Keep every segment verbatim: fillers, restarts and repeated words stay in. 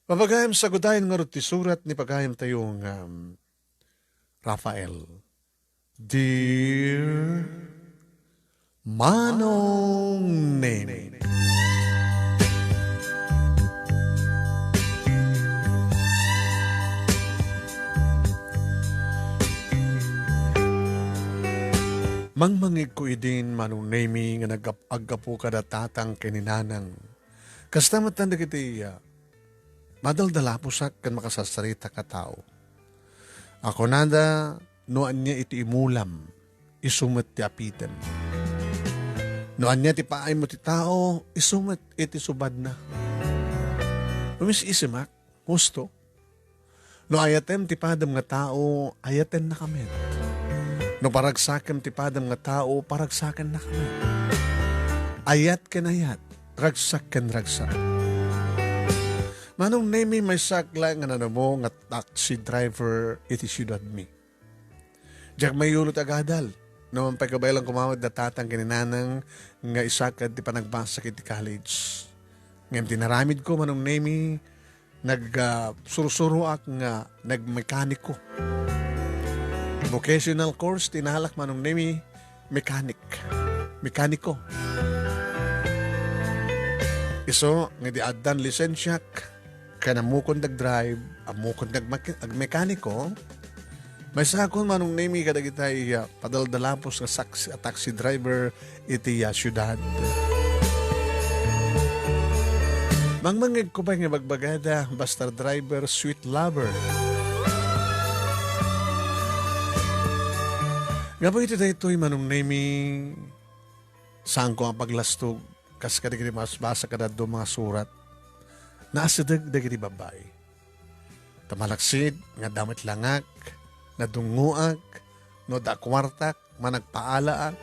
Mapagayam, sagudayen ngarud ti surat ni pagayamtayo nga, um, Rafael. Dear Manong Nemi. Mangmangegko idin, Manong Nemi, nga nagap-, aggapu kada tatang ken ni nanang. Kasta met dagiti, ah, madaldalapusak ken makasarsarita a tao. A kunada, no ania iti imulam, isu met ti apitem. No ania ti paaymo ti tao, isu met iti subadna. Umis-isimak, husto. No ayatem ti padem nga tao, ayatennaka met. No paragsakem ti padem nga tao, paragsakennaka met. Ayat ken ayat, ragsak ken ragsak. Manong Nemi, maysak laeng nga nanamo nga taxi driver iti siudadmi. Diak mayulo ti agadal. No, pay kabaelan koma met da tatang ken ni nanang nga isakad ti panagbasak iti college. Ngem ti naramidko, Manong Nemi, nag, ah, sursuroak nga nagmekaniko. Vocational course ti inalak, Manong Nemi, mechanic. Mekaniko. Isu nga idi addan lisensiak, ken ammokon nag-drive, ammokon nagmaki-, agmekaniko, maysakon, Manong Nemi, kadagitay, ah, padaldalapos nga saksi-, a taxi driver iti, ah, siudad. Mangmangegko pay nga bagbagada, basta driver, sweet lover. Gapu iti daytoy, Manong Nemi, saanko a paglastog, kas kadagiti basbasa kada adu nga surat. Naasideg dagiti babbai. Ta malaksid nga adda met langak, nadungngoak, no adda kuartak, managpaalaak.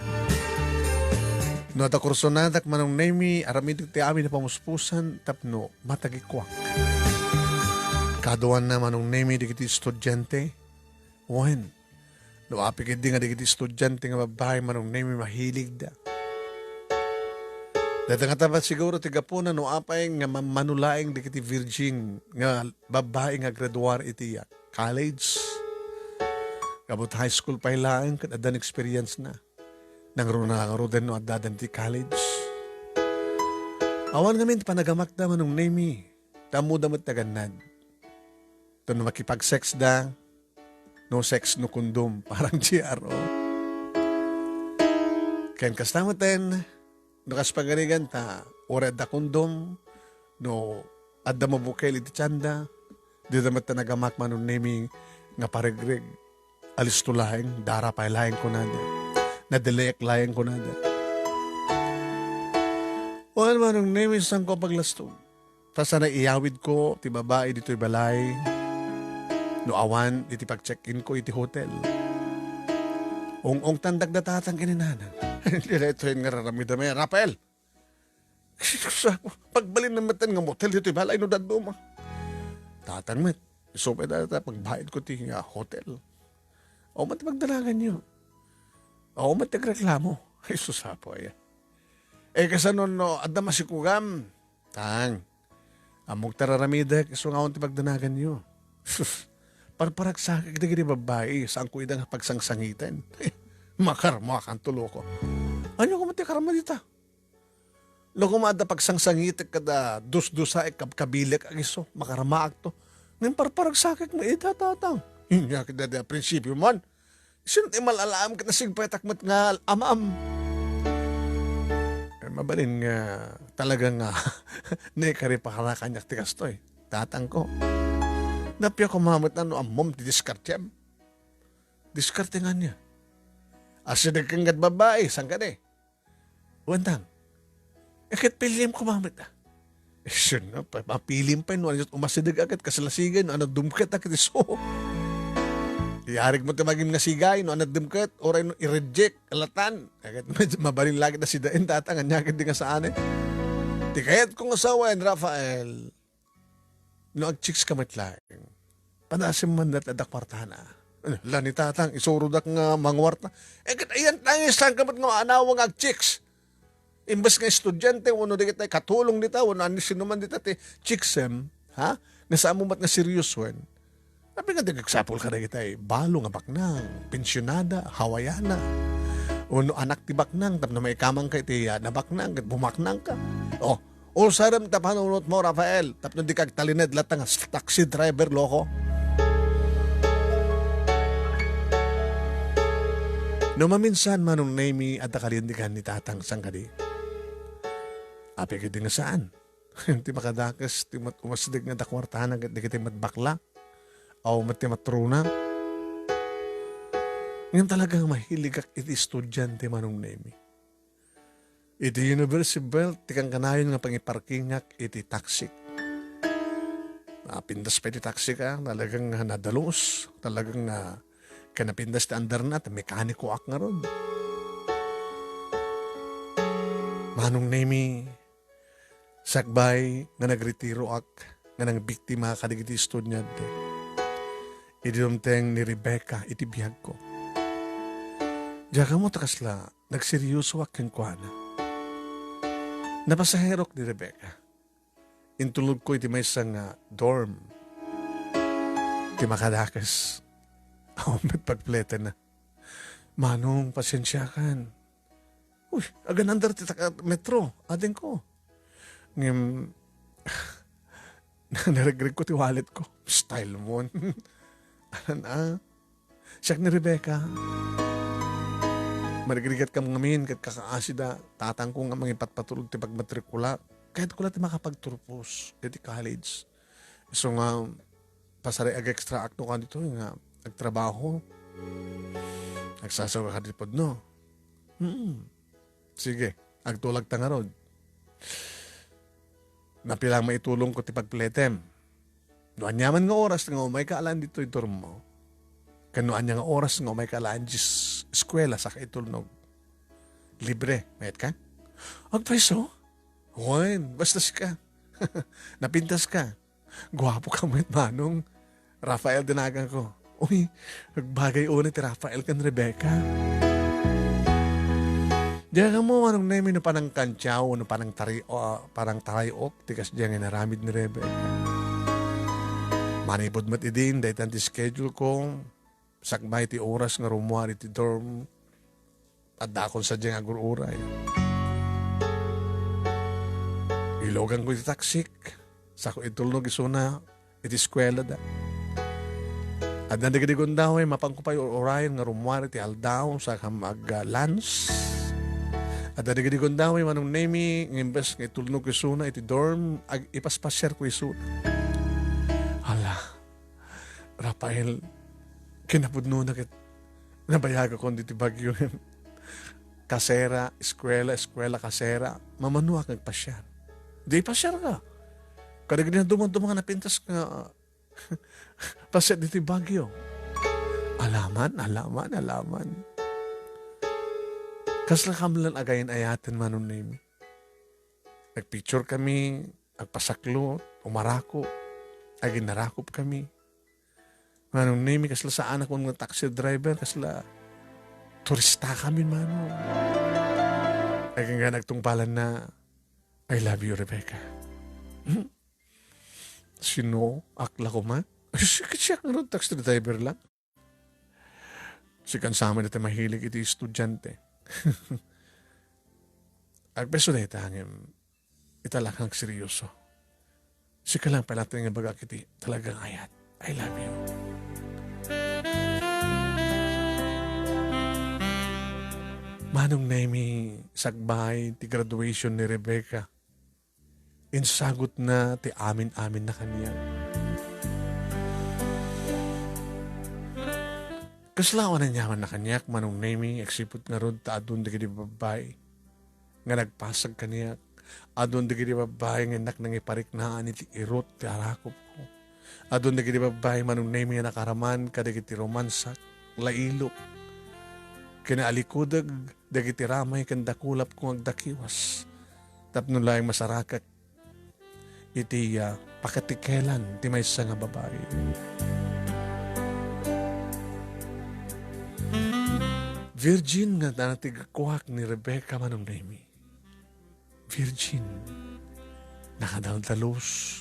No adda kursonadak, Manong Nemi, aramidek ti amin a pamuspusan tapno matagikuak. Kaduanna, Manong Nemi, dagiti estudiante. Wen, no apay ketdi nga dagiti estudiante nga babbai, Manong Nemi, mahiligda. Dayta nga tapat siguro ti gapuna no apay nga mammano laeng dagiti virgin nga babbai nga aggraduar iti, ah, college. Gapu ta high school pay laeng ket addan experience na. Nangruna ngaruden no addadan ti college. Awan ngamin ti panagamakda, Manong Nemi. Ta ammoda met ti agannad. Ta no makipag-sex da, no sex, no condom, parang G R O. Ken kasta met ten, no kas pagarigan ta, uray adda condom, no adda mabukel iti tienda, dida met ta nagamak, Manong Nemi, nga paregreg. Alisto laeng, dara pay laeng kunada. Nadeleek laeng kunada. Wen, Manong Nemi, saanko a paglastog. Ta saan a iyawidko ti babai ditoy balay no awan iti pag-check-in ko iti hotel. Ung-ungtandak da tatang ken ni nanang. Daytoy nga raramidem, Rafael. Sa, pagbalin na met nga motel ditoy balay no dadduma. Tatang met, isu pay dayta pagbaid ko ti, ah, hotel. Awan met ti pagdanaganyo. Awan met ti agreklamo. Ay, sus, apo aya. Eh, kasano no adda masikugam? Tang, ammok ti raramidek, isu nga awan ti pagdanaganyo. Sus, parparagsakek dagiti babbai, saanko ida nga pagsangsangiten. Makarmakanto, loko. Ania koma ti karma dita? No koma adda pagsangsangitek kada dusdusaek, kabkabilek, agiso, makarmaakto. Ngem parparagsakek met ita, tatang. Inya ket daydi a prinsipio man. Sino ti mal-alaam ket nasigpetak met nga amam? Eh, mabalin nga talaga nga naikari para kaniak ti kastoy, tatangko. Napia koma met no ammom ti diskartem. Diskarte nga ania? Asideg ken ket babbai, saan kadi? Wen, tang. Eh, ket piliem koma met, ah. Eh, sino, pa-, mapilim pay no ania umasideg a ket kas la sigay, no ania dumket a ket isu. Iyarig mo ti magim nga sigay, no ania dumket, uray no i-reject, alatan. Eh, ket mabalin la ket a sidaen, tatang, ania ket di nga saan, eh. Ti kayatko nga sawen, Rafael, no agchicks ka met laeng, padasem man dayta adda kuartana. Eh, la ni tatang, isurodak nga manguarta. Eh, ket ayan, tangisan ka met nga maanawa nga agchicks. Imbes nga estudiante, wenno dagiti katulong dita, wenno ani sino man dita ti chicksem, ha? Nga saan mo met nga seriosoen. Apay nga di agsapul kadagitay balo nga baknang, pensionada, Hawaiana. Wenno anak ti baknang, tapno maikamangka iti, ah, nabaknang, ket bumaknangka. Oh, usarem ta panunotmo, Rafael, tapno dika agtalined latta nga s-, taxi driver, loko. No maminsan, Manong Nemy, adda kalindigan ni Tatang sangkadi. Apay ketdi nga saan? Ti makadakes, ti mat-, umasdek nga adda kuartana, ket dagiti met bakla. Aw, met ti matruna. Ngem talagang mahiligak iti estudiante, Manong Nemy. Iti University Belt, ti kankanayon nga pangiparkingak iti taksik. Napintas pay ti taksik, ah. Talagang nadalus. Talagang, ah, kinapintas ti underna, ti mekanikoak ngarud. Manong Nemy, sakbay nga nagretiroak nga nangbiktima kadagiti estudiante, idi dumteng ni Rebecca iti biagko. Diak ammo ta kasla nagseriosoak kenkuana. Napasaherok ni Rebecca. Intulnogko iti maysa nga dorm. Ti makadakes, awan met pagpletenna. Manong, pasensiakan. Uy, agan under ti taka-, metro, adingko. Ngem, naregregko ti walletko. Style mo. Anan, ah. Siak ni Rebecca. Marigrigat kam ngamin ket kakaasida, tatangko nga mangipatpatulod ti pagmatrikula. Kayatko la ti makapagturpos iti college. Isu nga, pasari ag-extra ak no kanito nga agtrabaho. Agsasawa ka di pudno. Hmm. Sige, agtulagta ngarud. Napila maitulongko ti pagpletem? No aniaman nga oras nga umayka alaen ditoy dormmo, ken no ania nga oras nga umayka alaen dis eskuela saka itulnog, libre, mayat ka? Agpayso? Wen, basta sika. Napintas ka. Guapo ka met, Manong. Rafael ti naganko. Uy, agbagay unay ti Rafael ken Rebecca. Diak ammo, Manong Nemy, no panangkantiaw, no panangtari-, o, panangtaray-ok ti kasdiay nga inaramid ni Rebecca. Manipud met idin, daytan ti schedule ko, sakbay ti oras nga rummuar iti dorm, addaakon sadiay nga agur-uray. Iluganko iti taksik, sako itulnog isuna iti eskuelada. Adda dagiti gundaway, mapanko pay ur-urayen nga rummuar iti aldaw, saka mag-, ah, lunch. Adda dagiti gundaway, Manong Nemy, nga imbes nga itulnog isuna iti dorm, ag-, ipaspasiarko isuna. Hala, Rafael, kinapudnona ket nabayagakon diti bagyo. Kasera, eskuela, eskuela, kasera. Mamanoak nga agpasiar. Di pasiar ka. Kadagiti nadumaduma nga napintas nga pasiar diti bagyo. Alaman, alaman, alaman. Kasla kamlan agayan-ayaten, Manong Nemy. Nagpicture kami, agpasaklo, umarako, aginarakop kami. Manong Nemy, kasla saan a kung nga taxi driver, kasla turista kami, Manong. Agingga nagtungpalan na, "I love you, Rebecca." Hmm? Sino? Akla ko man? Ay, siya, siya nga ron, taxi driver lang. Sikan sa amin iti mahilig iti estudyante. Agpeso dayta ngem, ita lang ang seryoso. Sika lang pala nga bagak iti talagang ayat. I love you. Manong Nemy, sagbay ti graduation ni Rebecca, insagutna ti amin-aminna kaniak. Kasla awan aniamanna kaniak, Manong Nemy, agsipud ngarud ta adun dagiti babbai nga nagpasag kaniak. Adun dagiti babbai nga innak nangipariknaan iti irut ti arakopko. Adun dagiti babbai, Manong Nemy, nga nakaraman kadagiti romansak, lailok, kinaalikudeg dagiti ramay ken dakulapko nga agdakiwas tapno laeng masarakak iti, ah, pakatikelan ti maysa nga babai. Virgin nga natigkuak ni Rebecca, Manong Nemy. Virgin. Nakadaldalus.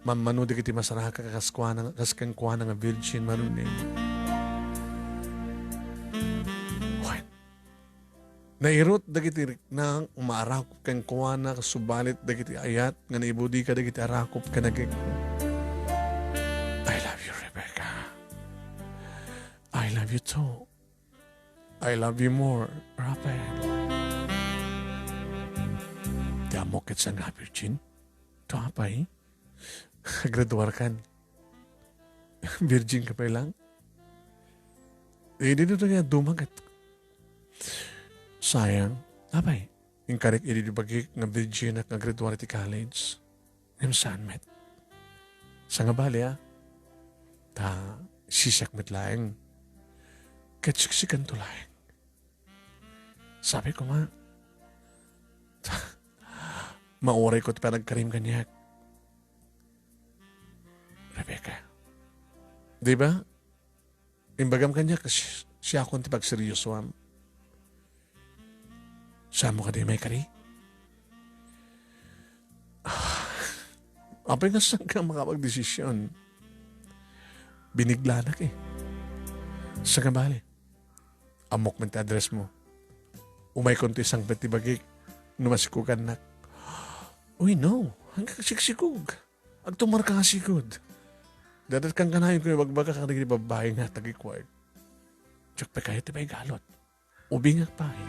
mammano dagiti masarakan kas kuana, kas kenkuana nga virgin, Manong Nemi. Wen, nairut dagiti rikna nga maarakop kenkuana, subalit dagiti ayat nga naibudi kadagiti arakop kadagiti. I love you, Rebecca. I love you too. I love you more, Rafael. Ti ammok ket saan nga virgin? Tua pay, graduar kan. Virgin ka pay lang. Eh, di dito nga dumagat. Sayang. Apay, inkarik idi di bagik nga virgin ak nga graduar ti college. Ngem saan met. Sangabali, a. Ta, sisiak met laeng. Ket siksikanto laeng. Sabi ko nga, ta, maurayko ti panagkarim kaniak. Rebecca. Di ba? Imbagam kaniak, si-, siakon ti pagseryosoam. Saan mo kadi maikari? Apay nga saan ka makapagdesisyon? Biniglanak eh. Sangabali. Ammok man ti address mo. Umaykon ti sangpet ti bagik no masikugannak. Uy, no. Hanggang sigsigog. Agtumar ka nga sigud. Dadat kan kanayon ko ibagbaga kadagiti babbai nga tagikuak. Diak pay kayat ti maigalot. Ubingak pay.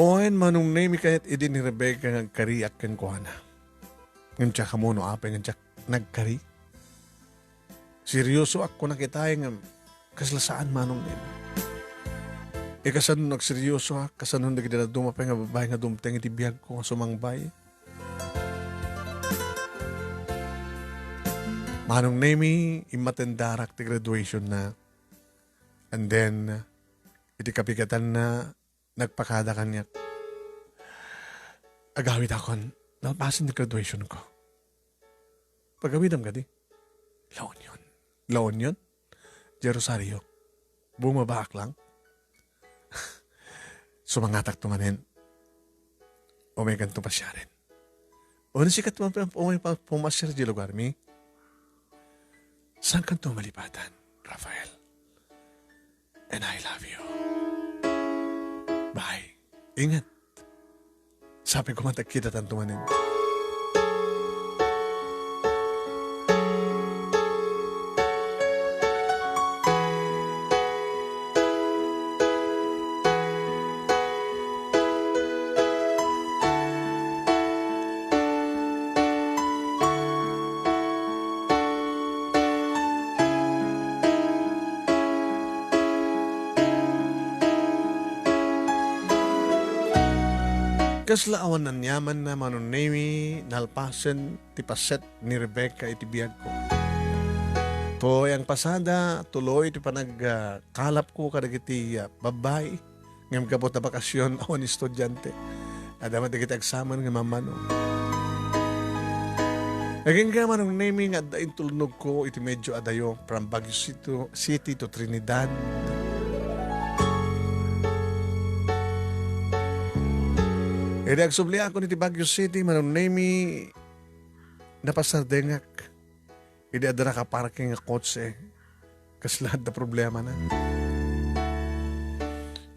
Wen, Manong Nemi, kayat idi ni Rebecca nga agkariak kenkuana. Ngem diak ammo no apay nga diak nagkari. Seryosoak, kunak itay, ngem kasla saan, Manong Nemi. Ikasano no agseryosoak, kasano dagiti dadduma pay nga babbai nga dumteng iti biagko nga sumangbay? Manong Nemi, immatendarak ti graduation na. And then, iti kapigatanna, nagpakada kaniak. Agawidakon, nalpasen ti graduation ko. Pagawidam kadi? La Union. La Union? Diay Rosario. Bumabaak lang. Sumangatakto manen. Umaykanto pasiaren. Uno, sikat man pay umay pa-, pumasiar diay lugarmi. Saankanto malipatan, Rafael? And I love you. Bye. Ingat. Sabi ko, matagkita tanto manen. Kasla awan aniamanna, Manong Nemi, nalpasen ti paset ni Rebecca iti biagko. Toy ang pasada, tuloy ti panag, ah, kalapko kadagiti, ah, babbai. Ngem gapu ta bakasyon, awan estudiante. Adda met dagiti agsamen nga mammano. Agingga, Manong Nemi, nga adda intulnogko iti medyo adayo from Baguio City to, City to Trinidad. Idi agsubliakon iti Baguio City, Manong Nemi, napasardengak. Idi adda nakaparking nga kotse, kasla adda problemana.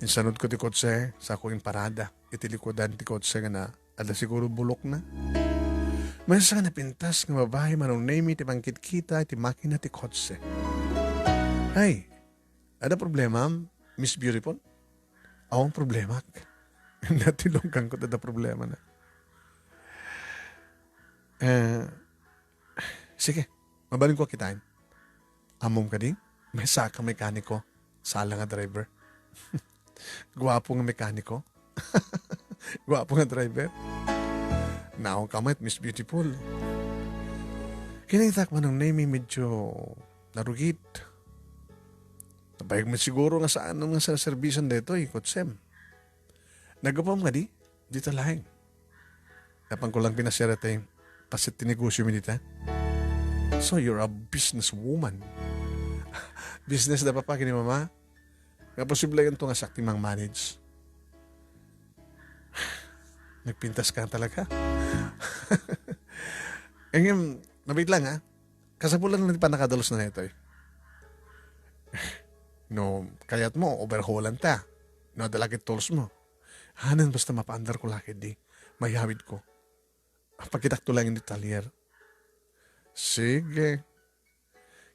Insanudko ti kotse, sako imparada iti likudan ti kotse nga na, adda siguro bulokna. Maysa nga napintas nga babai, Manong Nemi, ti mangkitkita iti makina ti kotse. Ay, adda problema, Miss Beautiful? Awan problemak. Natilongganko ti adda problemana. Eh, sige, mabalinko a kitaen. Ammom kadi? Maysa ka mekaniko. Sala nga driver. Guapo nga mekaniko. Guapo nga driver. Naong ka met, Miss Beautiful. Kinitak, Manong Nemi, medyo narugit. Nabayag met siguro nga saan nga serserbisan daytoy, kotsem. Nagapam kadi? Dita laeng. Napan ko lang pinasiar tay paset ti negosyo mi dita. So, you're a businesswoman. Business da papa ken ni mama? Nga posible yun to nga siak ti mang-manage. Nagpintas ka talaga. Ngem, mabait lang, ha? Kasapulan na ti pannakadalus na netoy. No, kayat mo, overhaulan ta. No, adda la ket tools mo. Hanen basta mapaandar ko la ket di. Mayawid ko. Pakitak to lang in detalyer. Sige.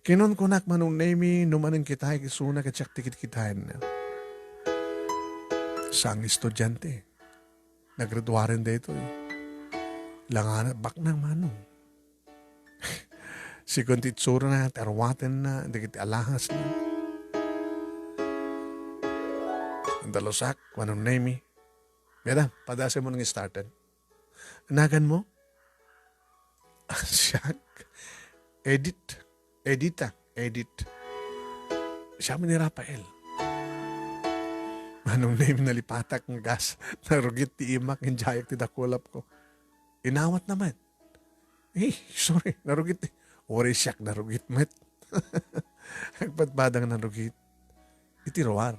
Kinunkunak Manong Nemi, no manen kitay kisuna ket siak ti kitkitaenna. Saan nga estudiante. Naggraduaren daytoy. Langana, baknang Manong. Sigun ti itsurana, ti arwatenna, dagiti alahasna. Andalusak, Manong Nemi. Mira, padasem mo nang starten. Nagan mo? Siak? Edit. Edita. Edit. Siya man ni Rafael. Manong Nemi, nalipatak nga gas. Narugit ti imak, injayek ti dakulap ko. Inawat naman. Eh, sorry, narugit. Uray siak narugit met. Agpadpadang narugit. Iti ruar.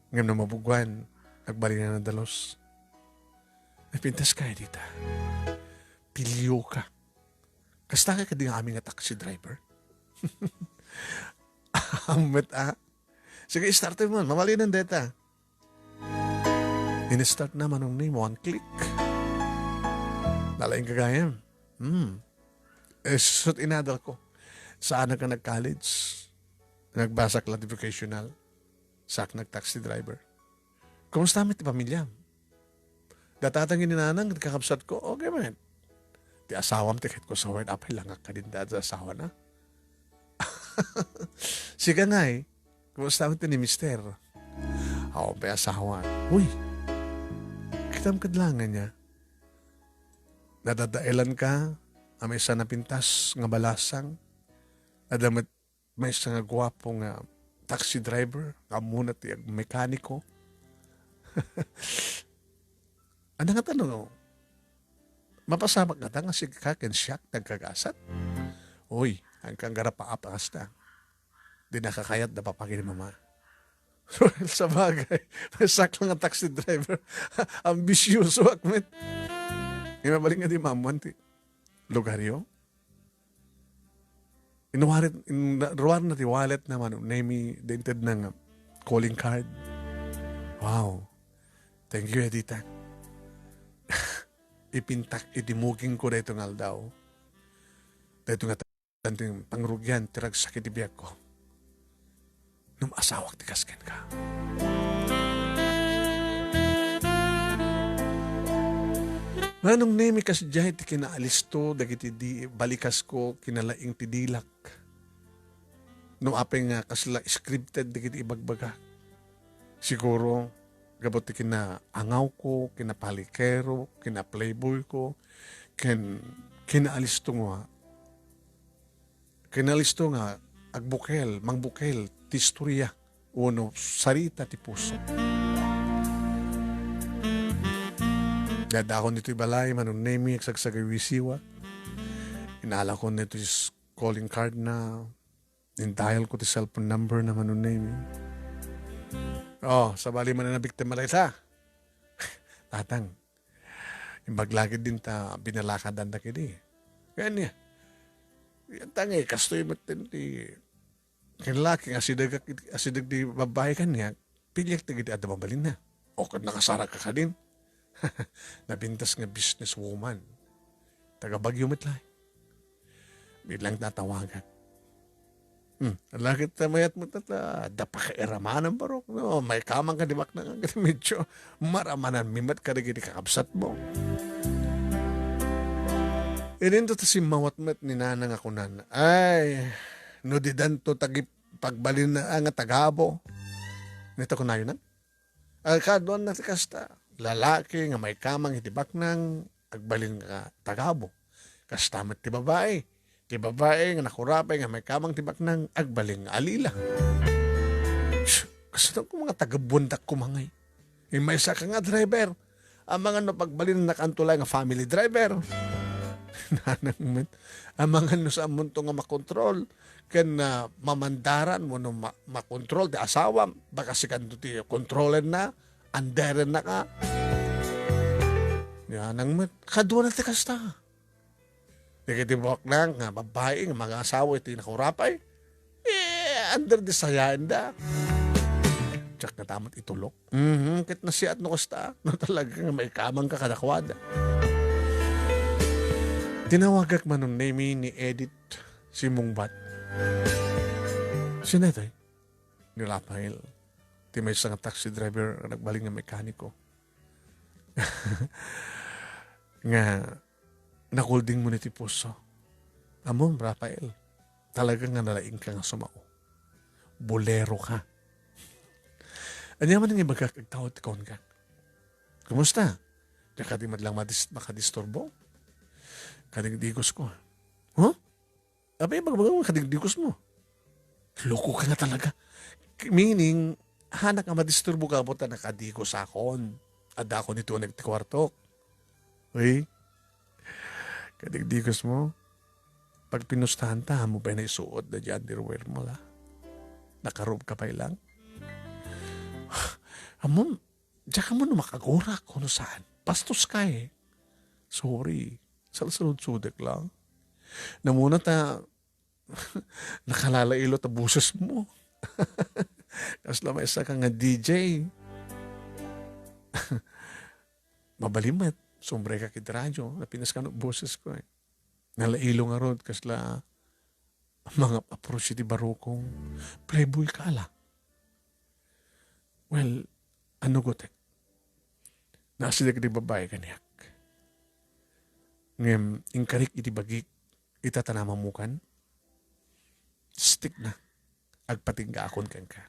Ngem no mabugwan, agbalin a nadalus. Napintas ka, Edita. Pilio ka. Kasta ka kadi nga amin nga taxi driver? Amet, ah. Sige, start mo. Mabalinen deta. In-start na Manong Nemo, one click. Nalaing gagayam. Hmm. Eh, susut inadal ko. Saan ka nag-college? Nagbasak lang ti vocational. Sak nag-taxi driver. Kumusta met ti pamilya? Datatang ini nanang, kakabsat ko, okay man. Ti asawam, ti ket ko sa wine, apay langak ka din dati asawa na. Sika ngay, kumusta met ni mister? Awan pay asawa. Uy, kitam kadlangan niya. Nadadaelan ka, a maysa napintas nga balasang. Adda met maysa nga guapo nga taxi driver, ammona ti agmekaniko. Ania ngata no? Mapasamak ngata nga sika ken siak nagkagasat? Uy, agka garapaap a kasta. Di nakakayat da papagi ni mama. Well, sabagay, maysak lang nga taxi driver. Ambisyoso ak met. Nga mabalin nga di maammuan ti lugaryo. Inwarit, in, ruar na ti wallet na Manong Nemi, di inted na nga calling card. Wow. Thank you, Edita. Ipintak iti muging ko dayto nga aldaw. Dayto nga ta-, tanting pangrugian ti ragsak iti biag ko. Num asawak ti kas kenka. Manong Nemi, kasdiay ti kinaalisto dagiti di balikasko, kinalaing ti dilak. No apay nga kasla scripted dagiti ibagbaga. Siguro, gapu ti kinaangawko, kinapalikero, kinaplayboyko, ken kinaalisto nga, kinaalisto nga agbukel, mangbukel ti istorya wenno sarita ti puso. Dadakon ditoy balay, Manong Nemi, agsagsagawisiwa. Inalakon ditoy s-, calling card na, in-dial ko ti cellphone number na Manong Nemi. Oh, sabali man a nabiktima dayta. Tatang, imbag la ketdin ta binalakadan da kedi. Kanya, yan tangi, kastoy met ti ken laki nga asideg, asideg ti babbai kaniak, piliek dagiti adda mabalinna. O ket nakasarak ka kadin. Napintas nga businesswoman. Taga Baguio met laeng. Bilang tatawagak. Hmm, laki ta mayat mo tata, da pakairamanan barok, no? Maikaman ka di baknang, medyo maramanan mi met kadagiti kakabsat mo. Idinto ta simmawat met ni Nana nga kunan, "Ay, no didanto tagi-, pagbalin a nga tagabo." Nita kunayo na? Ay, kaduan na ti kasta. Lalaki nga maikamang iti baknang, agbalin nga tagabo. Kasta met ti babai. Ti babai nga nakurapay nga maikamang ti baknang, agbalin nga alila. Shh, kasano ko mga tagabuan dak kumangay? Imaysa ka nga driver. Amangan no pagbalin na kanto lang nga family driver. Nanang met, amangan no saanmonto nga makontrol ken, ah, mamandaran wenno ma-, makontrol ti asawam, baka sikanto ti kontrolenna, underenna ka. Nanang met, kaduana ti kasta. Dagiti buaknang nga babbai nga mangasawa iti nakurapay, eh, under the sayaenda. Diak nga ta met itulok. Mhm, ket nasayaat no kasta, no talaga nga maikamangka kadakuada. Tinawagak man ni Edith Simungbat. Sino itoy? Ni Rafael. Ti maysa nga taxi driver nga nagbalin nga mekaniko. Nga nakulding mo ni ti puso. Ammom, Rafael, talaga nga nalaingka nga sumao. Bolero ka. Ania man nga ibagak, agtaud ti kuanka. Kumusta? Diak kadi met lang madis-, makadisturbo? Kadigdigos ko. Huh? Abay, ibagbaga mo, kadigdigos mo. Loko ka nga talaga. K-, meaning, hanak nga madisturbo ka, buta nakadigos akon. Adda akon iti uneg ti kuartok. Uy, kadigdigos mo. Pag pinustahan ta, mo pay naisuot da di underwear mo, la. Nakarob ka pay lang. Ammom, diak ammo no makagurak, kuno saan. Bastos ka eh. Sorry. Salsaludsodek lang. Namuna ta, nakalalailo ta boses mo. Kasla maysa ka nga D J. Mabalin met, sumre ka kid radyo, napinas ka no boses ko eh. Nalailo ngarud, kasla mga approach iti barukong, playboy ka la. Well, ano gotek? Naasideg iti babbai kaniak. Ngem, inkarik iti bagik, ita ta namamukan. Stick na. Agpatinggaakon kenka.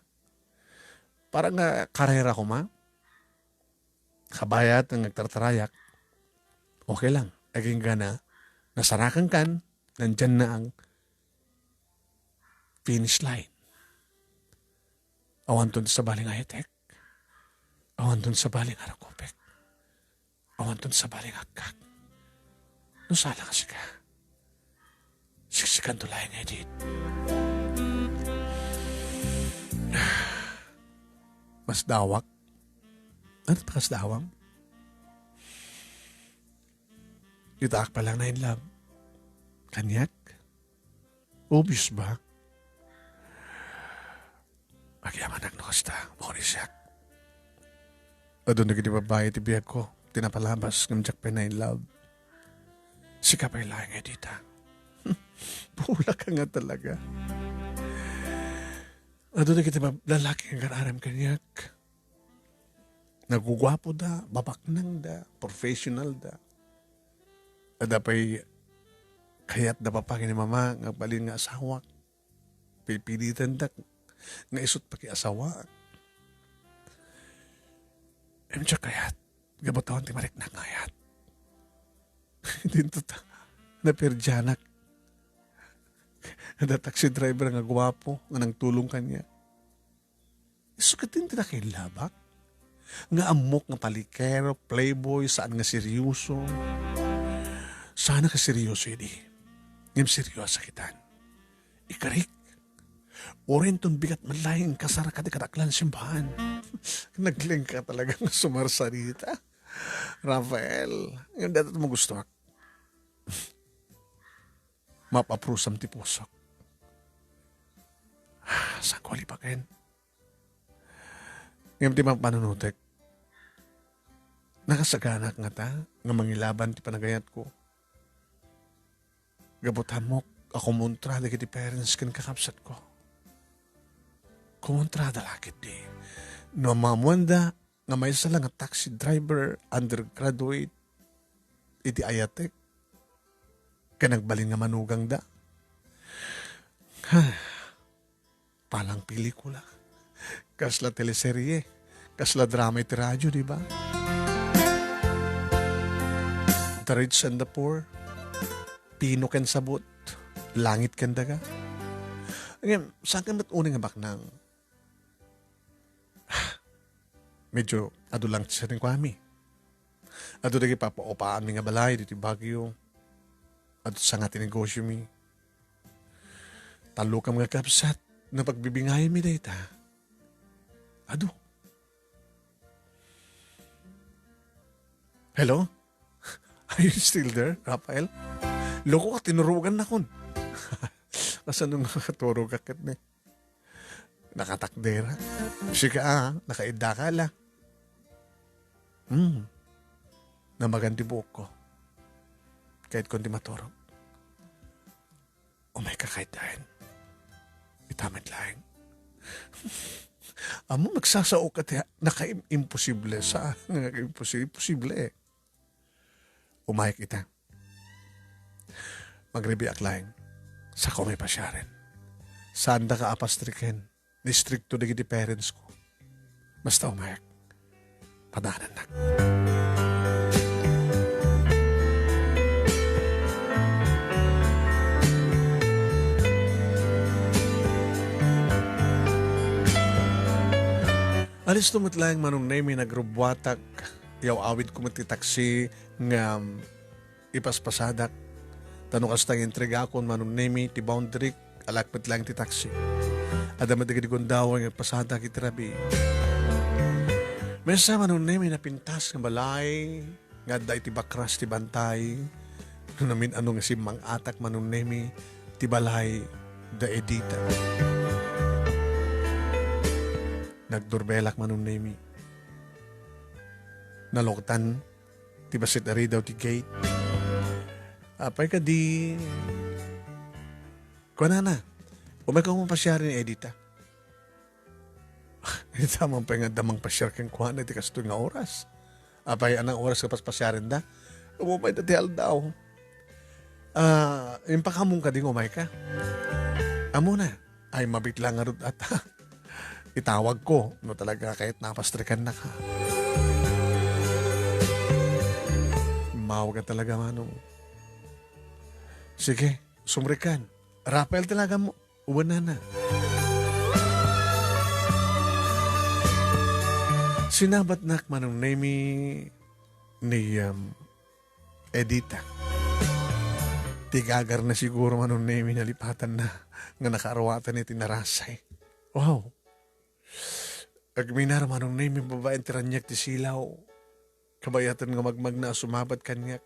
Para nga karera koma, kabayat nga agtartarayak, okay lang. Agingga na, nasarakan kan, nandiyan na ang finish line. Awanton ti sabali nga hetek. Awanton ti sabali nga rakupek. Awanton ti sabali nga agkak. No sala nga sika, siksikanto laeng nga idit. Masdawak. Ano pakasdawam? Itaak pa lang na in love. Kaniak? Obvious ba? Agyamanak no kasta, Mauricio. Adun dagiti babbai ti biagko, ti napalabas ngem diak pay na in love. Sika pay laeng nga dita. Bulak ka nga talaga. Adun dagiti bab-, lalaki nga agar-arem kaniak. Naguguapoda, babaknangda, professionalda. Adda pay kayatda papa ken ni mama nga agbalin nga asawak. Pilpilitandak nga isut pakiasawaak. Em, diak kayat, gapu ta awan ti mariknak nga ayat. Dinto ta, naperdianak. Adda taxi driver nga guapo nga nangtulong kaniak. Isu ket ti nakillabak nga ammok nga palikero, playboy, saan nga seryoso. Saan nga seryoso idi. Ngem seryosa kitan. Ikarik, uray inton bigat man laeng inkasar kadi kadaklan simbahan. Naglengka talaga nga sumarsarita. Rafael, ngem dayta mo gustoak. Mapaprusam ti pusok. Saan ko alipaken? Ngem ti mapanunotek, nakasaganak ngata nga mangilaban ti panagayatko. Gapu ta ammok a kumontra dagiti parents ken kakabsatko. Kumontrada la ketdi. No ammoanda nga maysa la nga taxi driver, undergraduate, iti ayatek, ken nagbalin nga manugangda. Palang pelikula. Kasla teleserye. Kasla drama iti radyo, di ba? The Rich and the Poor. Pino ken Sabot. Langit ken Daga. Ngem, saan ken met unay nga baknang? Medyo adu lang ti sadingkuami. Adu dagiti papaupaanmi nga balay ditoy Baguio. Adu sanga ti negosyomi. Tallokam nga kabsat, napagbibingaymi dayta. Adu. Hello? Are you still there, Rafael? Loko ka, tinurogannakon. Kasano nga katurogak ket ni? Nakatakdera. Sika, ah, nakaiddaka la. Hmm. Namagan ti buokko. Kayatko ti maturog. Umayka kaytaen. Ita met laeng. Ammom, agsasaoka ti nakaim-, imposible. Saan nga imposi-, imposible? Umayek ita. Magribiak laeng. Sako may pasiaren. Saandaka a pastriken. Istrikto dagiti parents ko. Basta umayek. Padanannak. Alisto met laeng, Manong Nemi, nagrubbuatak. Iyaw-awidko met ti taksi nga ipaspasadak. Ta no kasta nga intrigakon, Manong Nemi, ti boundary, alak met laeng ti taksi. Adda met dagiti gundaway nga agpasadak iti rabii. Maysa, Manong Nemi, napintas nga balay nga adda iti bakras ti bantay. No namin-ano nga simmang-atak, Manong Nemi, ti balay da Edita. Nagdurbelak, Manong Nemi. Naloktan ti bassit a ridaw ti gate. Apay kadi? Kunana, "Umayka nga mapasiar ni Edita." Ita man pay nga adda mangpasiar kenkuana iti kastoy nga oras. Apay, anang oras nga paspasiarenda? Umay dayta ti aldaw. Ah, impakamon kadi nga umayka? Ammona. Ay, mabitla ngarud ata. Itawagko, no talaga ket napastrikannaka. Immawag talaga, Manong. Sige, sumrekkan. Rafael ti laganmo. Uwanana. Sinabatnak, Manong Nemi, ni, um, Edita. Ti gagarna siguro, Manong Nemi, nalipatanna nga nakaarwatan iti narasay. Wow! Agminar, Manong Nemi, babaen ti raniag ti silaw. Kabayatan nga magmagna a sumabat kaniak.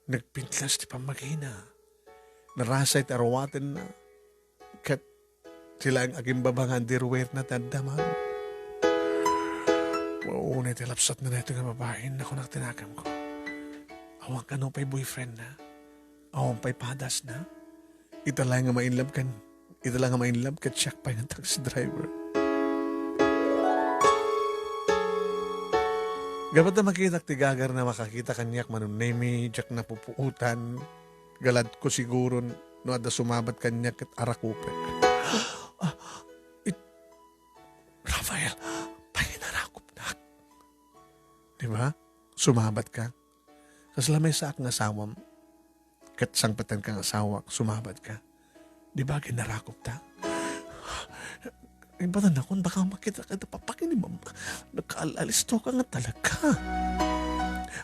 Nagpintlas ti pammagina. Narasay ti arwatenna. Ket ti laeng agimbaba nga underwearna ti adda, Manong. Unay ti lapsatna daytoy nga babai, nakunak ti naganko. Awan kano pay boyfriendna? Awan pay padasna? Ita laeng nga ma-in love kan, ita laeng nga ma-in love ket siak pay nga taxi driver. Gapu ta makitak ti gagarna, makakita kaniak, Manong Nemi, diak napupuotan. Galadko siguron no adda sumabat kaniak ket arakupek. Ah, it-, Rafael, pay nga narakupnak. Di ba? Sumabat ka. Kasla maysaak nga asawam. Ket sangpetenka nga asawak, sumabat ka. Di ba, ginarakop ta? Imbatan nakon, baka makita ka, papakinimam. Nagkaal-alisto ka nga talaga.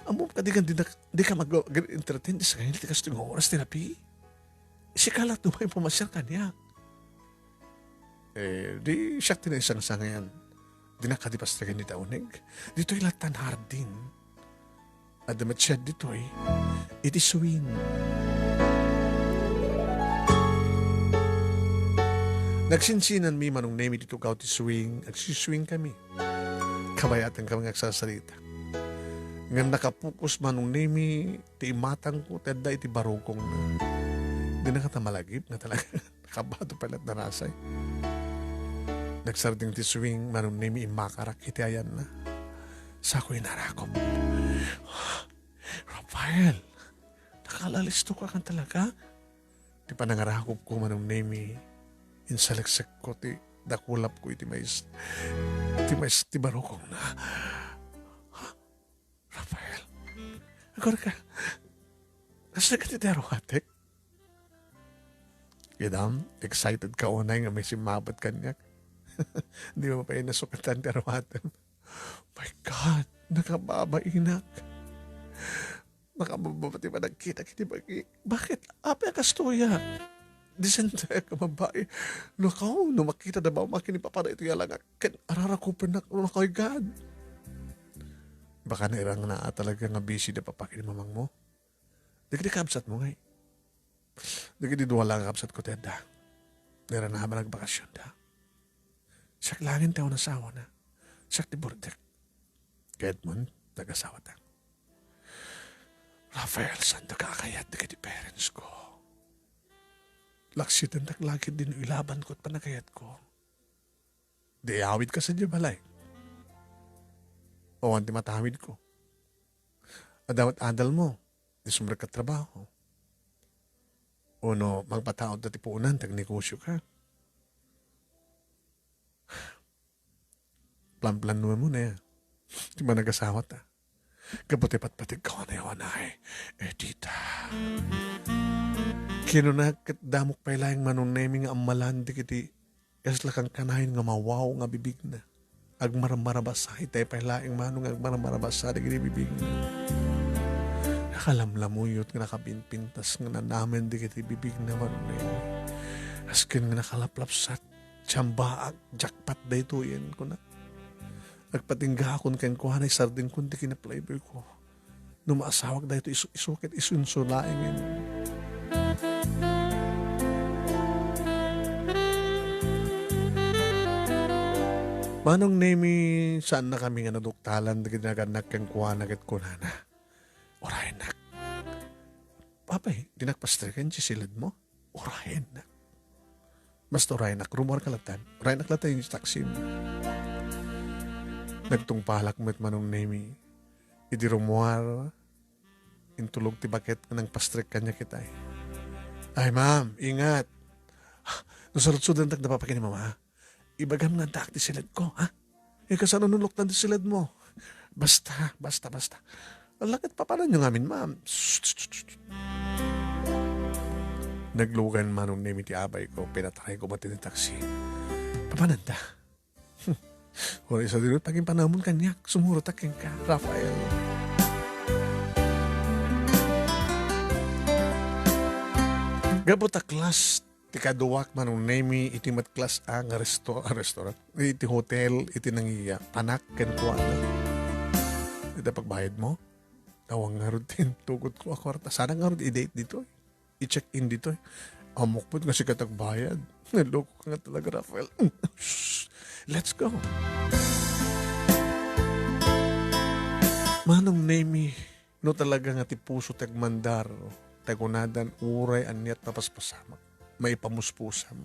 Ammom kadi nga di na, di ka mag-, entertain, di sa kanila, ti kastoy nga oras, ti napi. Sika la't umay pumasiar kaniak. Eh, di siak ti naisangsangayan. Dinak kadi pastriken ita uneg. Ditoy lattan hardin. Adda met shed ditoy. Iti swing. Nagsinsinanmi, Manong Nemi, ti tugaw ti swing. Agsiswing kami. Kabayatan kami nga agsasalita. Ngem nakapokus, Manong Nemi, ti imatangko ti adda iti barukongna. Dinak kata malagip nga talaga. Kabado pay la't narasay. Nagsardeng ti swing, Manong Nemi, immakarak iti ayanna. Sako inarakop. Rafael, nakaal-alisto ka kan talaga? Ti panangarakopko, Manong Nemi, insaleksekko ti dakulapko iti mais-, iti mais-, ti barukongna. Rafael, agurka, kasla kadi ti arwatek? Kidam, excited ka unay nga may simmabat kaniak. Di mo pay nasukatan ti arwatem. My God, nakababainak. Nakababa ti panagkitak iti bagi. Bakit? Apay a kastoy a? Disentayak a babai. Nakaw, no makita da Mama ken ni Papa daytoy a langak, ken ararakupennak no nakaygan. Baka nairangna a talaga nga busy da Papa ken ni Mamangmo. Dagiti kabsatmo ngay. Dagiti dua la nga kabsatko ti adda. Nairana a managbacacionda. Siak laeng ti awan asawana. Siak ti burdek. Kayatmon, nag-asawata. Rafael, saandak a kayat dagiti parents ko. Laksidendak la ketdi no ilabanko ti panagkayatko. Di awidka sadiay balay. Awan ti matawidko. Adda met adalmo, di sumrekka trabaho. Wenno mangpataudda ti puonan ta agnegosioka. Planplanoenmo ne ti managasawata. Gapu ti patpategko a naiwanay, Edita. Kinuna ket damok pay laeng Manong Nemi nga ammalan dagiti kasla kankanayon nga mawaw nga bibigna. Agmarmarabasa, itay pay laeng Manong nga agmarmarabasa dagiti bibigna. Nakalamlamuyot nga nakapinpintas nga nanamen dagiti bibigna, Manong Nemi. Asken nga nakalaplapsat, siambaak, jackpot daytoyen, kuna. Agpatinggakon kenkuana, isardingkon ti kinaplayboyko. No maasawak daytoy isu-isu ket isu-isu laengen. Manong Nemi, saannakami nga naduktalan dagiti nagannak kenkuana ket kunana, "Urayennak. Apay, dinak pastreken ti siledmo?" Urayennak. Basta urayennak, rumuarka latta. Urayennak latta iti taksim. Nagtungpalak met Manong Nemi. Idi rumuar, intulog ti baket nga nangpastrek kaniak itay. Ay, ma'am, ingat. No sarudsudandak da Papa ken ni Mama, ibagam nga addaak ti siledko, ha? Eh, kasano no luktan ti siledmo? Basta, basta, basta. Ala ket papananyo ngamin, ma'am. Naglugan Manong Nemi ti abayko, pinatarayko met iti taksi. Papananda? Uray sadino ti pagimpanamon kaniak, sumurotak kenka, Rafael. Gapu ta class ti kaduak Manong Nemi iti met class A nga resto-, ah, restaurant, iti hotel, iti nangiya, panak kenkuana. Iti pagbayadmo, awan ngarud ti intugotko a kuarta. Saanak ngarud i-date ditoy. I-check-in ditoy. Ammok met nga sika ti agbayad. Naloko ka nga talaga, Rafael. Shh! Let's go. Manong Nemi, no talaga nga ti puso ti agmandar, ta kunadan, uray aniat mapaspasamak, maipamuspusam.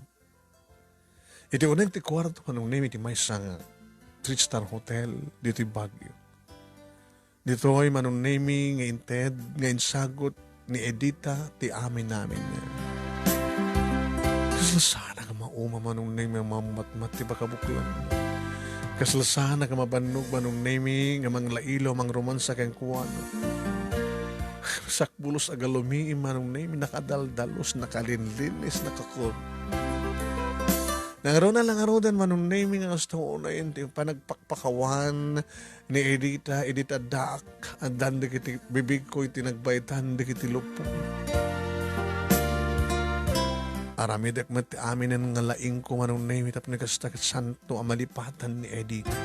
Iti uneg ti kuarto, Manong Nemi, ti maysa nga three-star hotel ditoy Baguio. Ditoy, Manong Nemi, nga inted, nga insagut ni Edita ti amin-amin. Kasla saanak a mauma, Manong Nemi, a mammatmat ti pakabuklan. Kasla saanak a mabannog, Manong Nemi, nga manglailo, mangromansa kenkuana. Sakbulos a galumi, Manong Nemi, nakadaldalos, nakalinlinis, nakakur-, Nangruna la ngaruden, Manong Nemi, nga kasta unay ti panagpakpakawan ni Edita, idi addaak, addan dagiti bibigko iti nagbaytan dagiti luppo. Aramidek met ti aminen nga laingko, Manong Nemi, tapno kasta ket santo a malipatan ni Edita.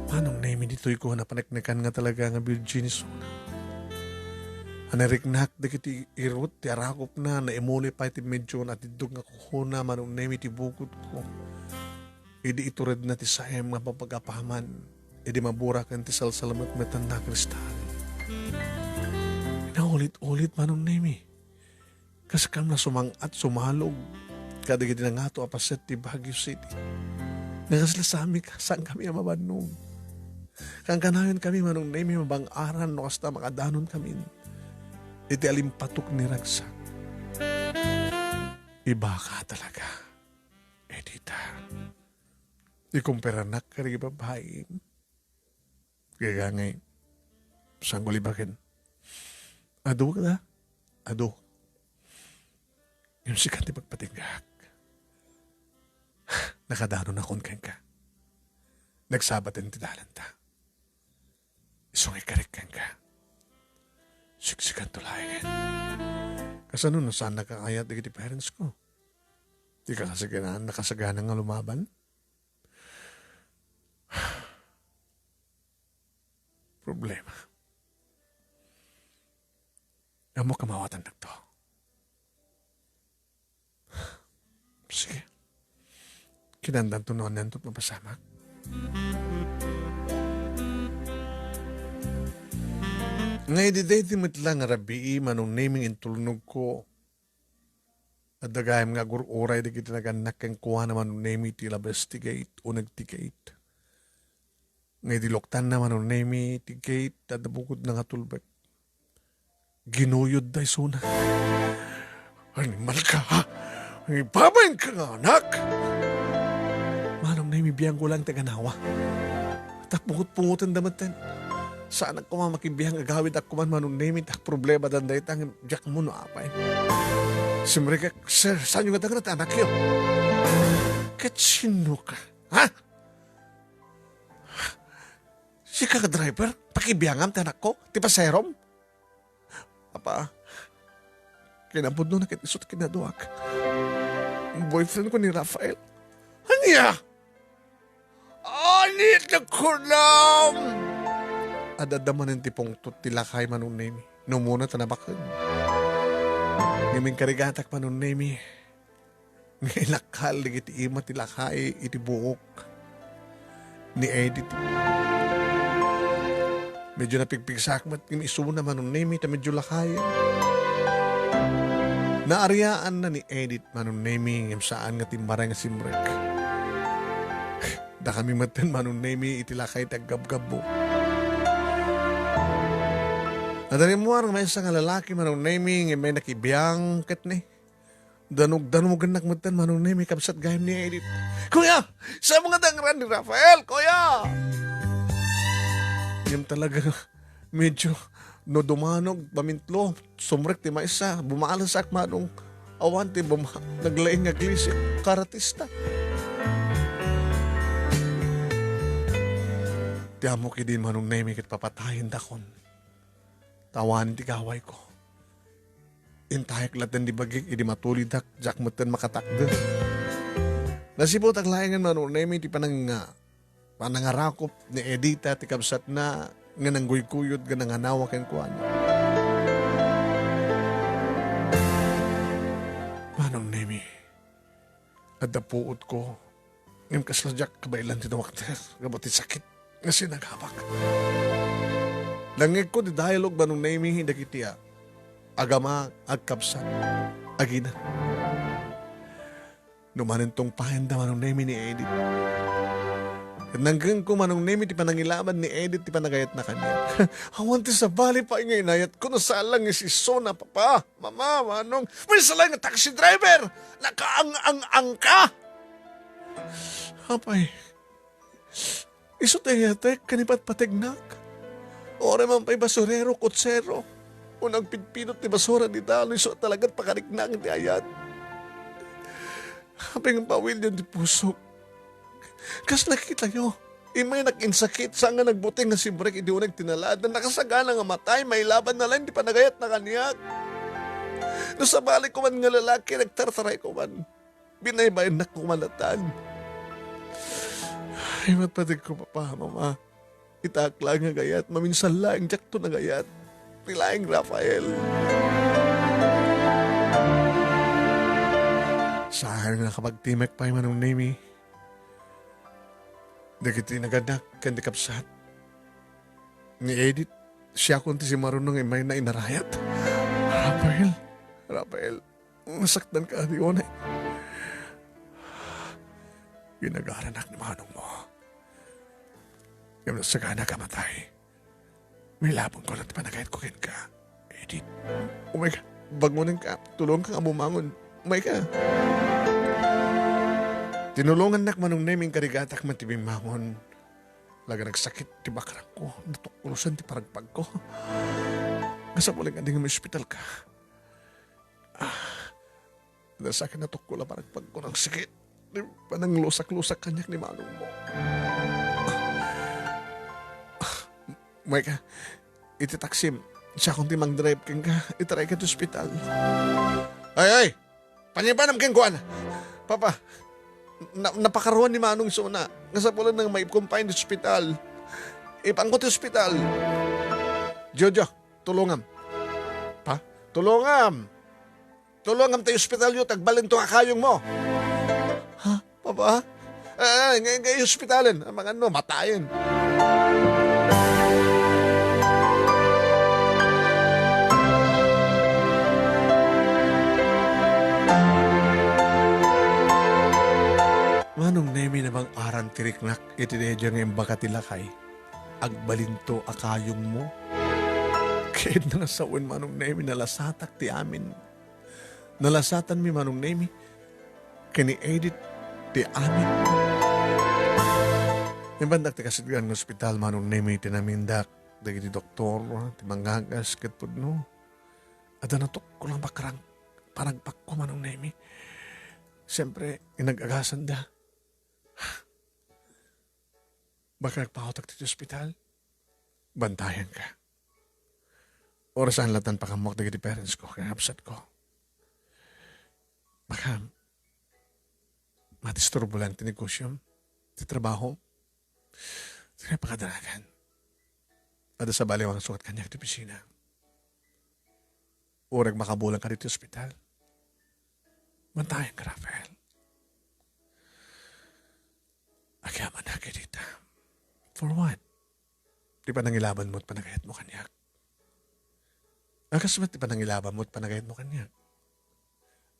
Manong Nemi, ditoy ko a napaneknekan nga talaga nga virgin isuna. Nariknak dagiti irut ti arakupna, naimuli pay ti medyo natiddog nga kukuana, Manong Nemi, ti bukotko. Idi ituredna ti saem nga papagapaman, idi maburaken ti salsalametmetan a kristal. Naulit-ulit, Manong Nemi. Kaskam a sumang-at, sumalog kadagiti nangato a paset ti Baguio City. Nga kasla saankami a mabannog. Kankanayonkami, Manong Nemi, mabang-aran no kasta makadanon kami iti alimpatok ni ragsak. Ibaka talaga, Edita. Ikumparanak kadagiti babai. Gagangay. Sanggulibaken. Adu ka da? Adu. Ngem sika ti pagpatinggak. Nakadanonakon kenka. Nagsabaten ti dalanta. Isu nga ikarik kenka. Siksikanto laengen. Kasano no saannaka nga ayat dagiti parents ko? Dika kasaganan, nakasagana nga lumaban? Problema. Ammok a maawatannakto. Sige. Kinandanto no anentot mapasamak. Nga idi daydi met la nga rabii, Manong Nemy, nga intulnogko, adda gayam nga agur-uray dagiti nagannak kenkuana, Manong Nemy, ti labas ti gate, uneg ti gate. Nga idi luktanna, Manong Nemy, ti gate, adda bukodna nga tulbek. Ginuyodda isuna. Animalka, ha? Ngibabainka nga anak! Manong Nemy, biangko laeng ti aganawa. Tapno pungot-pungotenda metten. Saanak koma makibiang, agawidak koman, Manong Nemy, ta problemadan dayta, ngem diak ammo no apay. Simrekek, "Sir, saanyo nga dagnat ti anakyo?" "Ket sinoka? Ha? Sika nga driver? Pakibiangam ti anakko? Ti pasaherom?" "Apa, kinapudnona ket isu ti kinaduak. Boyfriendko ni Rafael." "Ania? Ania ti kunam?" Adda manen ti pungtot ti lakay, Manong Nemy. Numona ta nabaken. Ngem inkarigatak, Manong Nemy, nga ilakkal dagiti ima ti lakay iti buok ni Edith. Medyo napigpigsaak met ngem isuna, Manong Nemy, ta medyo lakayen. Naariaanna ni Edith, Manong Nemy, ngem saan nga timmaray nga simrek. Dakami metten, Manong Nemy, iti lakay ti aggabgabbo. Adda rimmuar nga maysa nga lalaki, Manong Nemy, ngem may nakibiang ket ni Danug-danugennak metten, Manong Nemy, kabsat gayam ni Edith. "Kuya! Saan mo nga dangran ni Rafael, kuya?" Ngem talaga, medyo no dumanog, mamintlo, sumrek ti maysa, bumalasak, Manong. Awan ti buma-, naglaing nga glisit, karatista. Ti ammok idi, Manong Nemy, ket papatayendakon. Tawanen ti gawayko. Intayek latta ti bagik idi matulidak, diak metten makatakder. Nasiputak laengen, Manong Nemy, ti panang-, panangarakop ni Edita ti kabsatna nga nangguyguyod nga nanganawa kenkuana. Manong Nemy, adda puotko, ngem kasla diak kabaelan ti dumakder gapu ti sakit nga sinagabak. Nangngegko ti dialogue, Manong Nemy, dagiti a-, agama, agkabsat, agina. No manen tungpaenda, Manong Nemy, ni Edith. Ket nangngegko, Manong Nemy, ti panangilaban ni Edith ti panagayatna kaniak. Awan ti sabali pay nga inayatko no saan lang nga isuna, Papa. Mama, Manong, maysa laeng nga taxi driver! Nakaang-ang-ang ka! Apay, isu ti ayatek ken ipatpategnak. Uray man pay basurero, kutsero, o nagpidpidot ti basura dita, no isu talaga ti pakariknak ti ayat. Apay nga pawilyon ti pusok. Kas nakitayo, imaynak insakit, saan nga nagbuteng nga simrek idi uneg ti nalada, nakasagana nga matay, mailabanna laeng ti panagayatna kaniak. No sabali koman nga lalaki, nagtartaray koman. Binaybayannak koman latan. Ay, mapateg ko, Papa, Mama. Itaak laeng nga agayat, maminsan laeng diakto nagayat. Ti laeng Rafael. Saan nga nakapagtimek pay, Manong Nemy. Dagiti nagannak ken ti kabsat ni Edith, siakon ti simmaruno nga imayna inarayat. Rafael, Rafael, nasaktan ka, di unay. Ginagaranak ni manong mo. Ngem no sagana ka matay, mailabon ko lang ti panagayat ko kenka. Edith, umay ka, bangonen ka, tulong ka nga bumangon. Umay ka. Tinulongannak, Manong Nemy, inkarigatak man ti bimmangon. Laga nagsakit ti bakrang ko, natuklosan ti paragpag ko. Kasapuleng adi nga maospital ka. Ah, nasakit, natukol a paragpag ko, nagsakit. Di pananglusak-lusak kaniak ni manong mo. Wen ka, iti taksim, siakon ti mangdrive kenka, itarayka ti ospital. Ay, ay! Pangibanam kenkuana. Papa, na-, napakaruan ni Manong isuna. Nga sapulan nga maipkumpayan ti ospital. Ipanko ti ospital. Jojo, tulongam. Pa, tulongam. Tulongam ta ospitalyo, ta agbalinto nga kayongmo. Ha? Papa? Eh, ngay, ngay ospitalen. Amangan no, matayen. Manong Nemi, namang-aran ti riknak iti daydiay nga imbaka ti lakay. Agbalinto a kayongmo. Ket nga sawen, Manong Nemi, nalasatak ti amin. Nalasatanmi, Manong Nemi, ken ni Edith ti amin. Imbandak ti kasidgan nga ospital, Manong Nemi, ti namindak dagiti doktor, ti mangagas ket pudno. Adda natukkol nga bakrang panagpakko, Manong Nemi. Siempre, inag-agasanda. Baka agpaawtak ti ospital? Bantayanka. Orasan latan pakaammuak dagiti parents ko, ken kabsat ko. Baka madisturbo lang ti negosiom, ti trabaho. Dika pakadanagan. Adda sabali nga sukat kaniak ti opisina. Uray makabulang ka ditoy ospital. Bantayanka, Rafael. Agyamanak, Edita. For what? Ti panangilabanmo ket panagayatmo kaniak. Akas met ti panangilabanmo ket panagayatmo kaniak.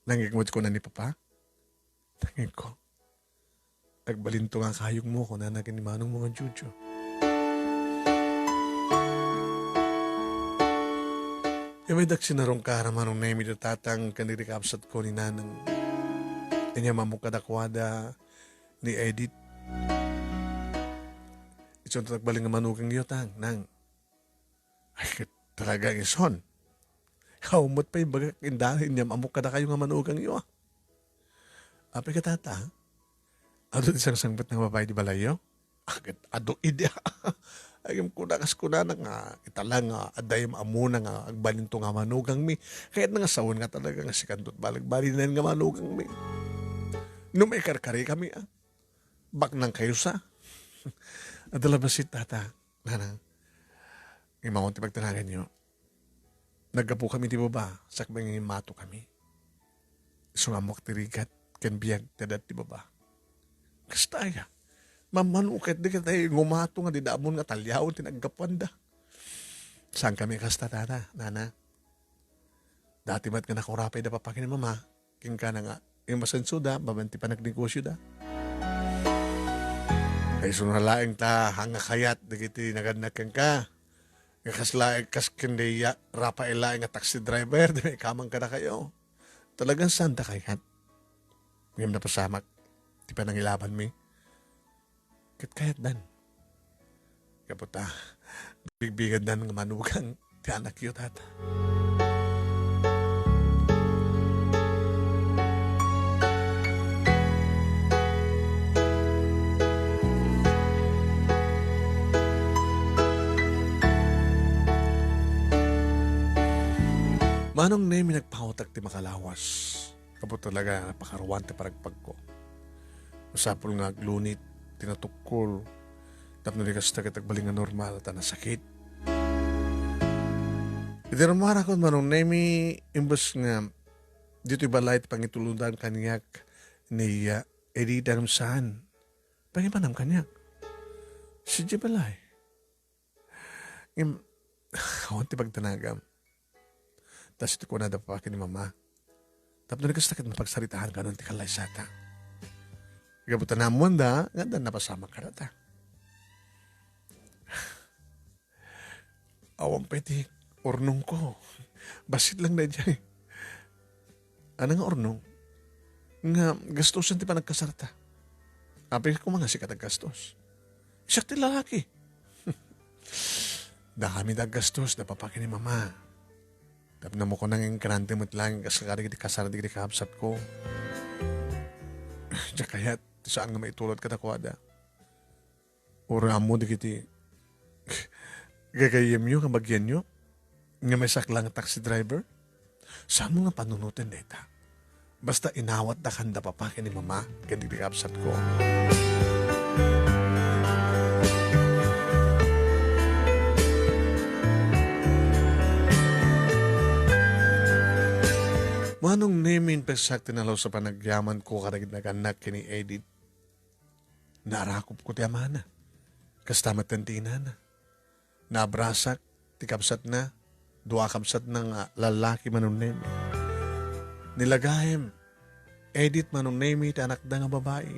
Nangngegmo ti kuna ni Papa? Nangngegko. Agbalinto nga kayongmo, kunana ken ni manongmo nga Jojo. Imaydak sinarungkar, Manong Nemi, ti tatang ken dagiti kabsatko ni Nanang. Inyam ammok kadakuada ni Edith. Isunto nagbalin nga manugangyo, Tang, Nang. Ay, ket talaga nga ison. Awan met pay bagak inda inyam ammok kadakayo nga manugangyo, a. Apay ket, Tata, adu ti sangsangbet nga babai ti balayyo? A, ket adu idi, a. Ay, kuna kas kunana nga, ita la nga adda inyam ammona nga agbalinto nga manugangmi. Kayatna nga sawen nga talaga nga sikanto ti balikbalinen nga manugangmi. No maikarkarikami, a. Baknangkayo sa. Adda la bassit, Tata, Nanang. Immawon ti pagtanaganyo. Naggapukami iti baba, sakbay nga immatokami. Isu nga ammok ti rigat ken biag ti adda iti baba. Kasta aya, mammanok ket dagiti ngumato nga dida ammon nga talliawen ti naggapuanda. Saankami kasta, Tata, Nana. Dati met nga nakurapay da Papa ken ni Mama, kenkana nga, imasensoda, babaen ti panagnegosioda. Kay isuna laeng ta, haan nga kayat, dagiti nagannak kenka. Nga kas laeng, kas ken ni Rafael laeng nga taxi driver, ti maikamang kadakayo. Talagan saanda kayat. Ngem napasamak, ti panangilabanmi. Ket kayatdan. Gapu ta, bigbigendan nga manugang ti anakyo, Tata. Manong Nemi, nagpaawtak ti makalawas. Gapu talaga, napakaruan ti panagpagko. Masapul nga aglunit ti natukkol tapno di kasta ket agbalin nga normal ta nasakit. Iti rummuarakon, Manong Nemi, imbes nga ditoy balay ti pangituludan kaniak ni, ah, Edita, ngem saan. Pangibanam kaniak. Sadiay balay. Ngem, awan ti pagdanagam. Ta isu ti kunada Papa ken ni Mama. Tapno di kasta ket mapagsaritaankanon ti kallaysata. Gapu ta naammoanda nga adda napasamak kadata. Awan pay ti urnongko. Bassit lang daydiay. Ania nga urnong? Nga gastosen ti panagkasarta. Apay koma nga sika ti aggastos? Siak ti lalaki. Dakami ti aggastos, da Papa ken ni Mama. Tapno mo kunang ingrante met laeng kas kadagiti kasar dagiti kabsatko. Diak kayat ti saan nga maitulod kadakuada. Uray ammo dagiti Gagayyemyo nga bagianyo nga maysak la nga taxi driver? Saanmo nga panunoten dayta? Basta inawatda kanda, Papa, ken ni Mama, ken dagiti kabsatko. Manong Nemi, impeksak ti nalusapan agyamanko kadagiti nagannak ken ni Edith. Naarakupko ti amana. Kasta met ti inana. Naabrasak ti kabsatna, dua a kabsatna nga lallaki, Manong Nemi. Ni Lagaem, Edith, Manong Nemi, ti anakda nga babai.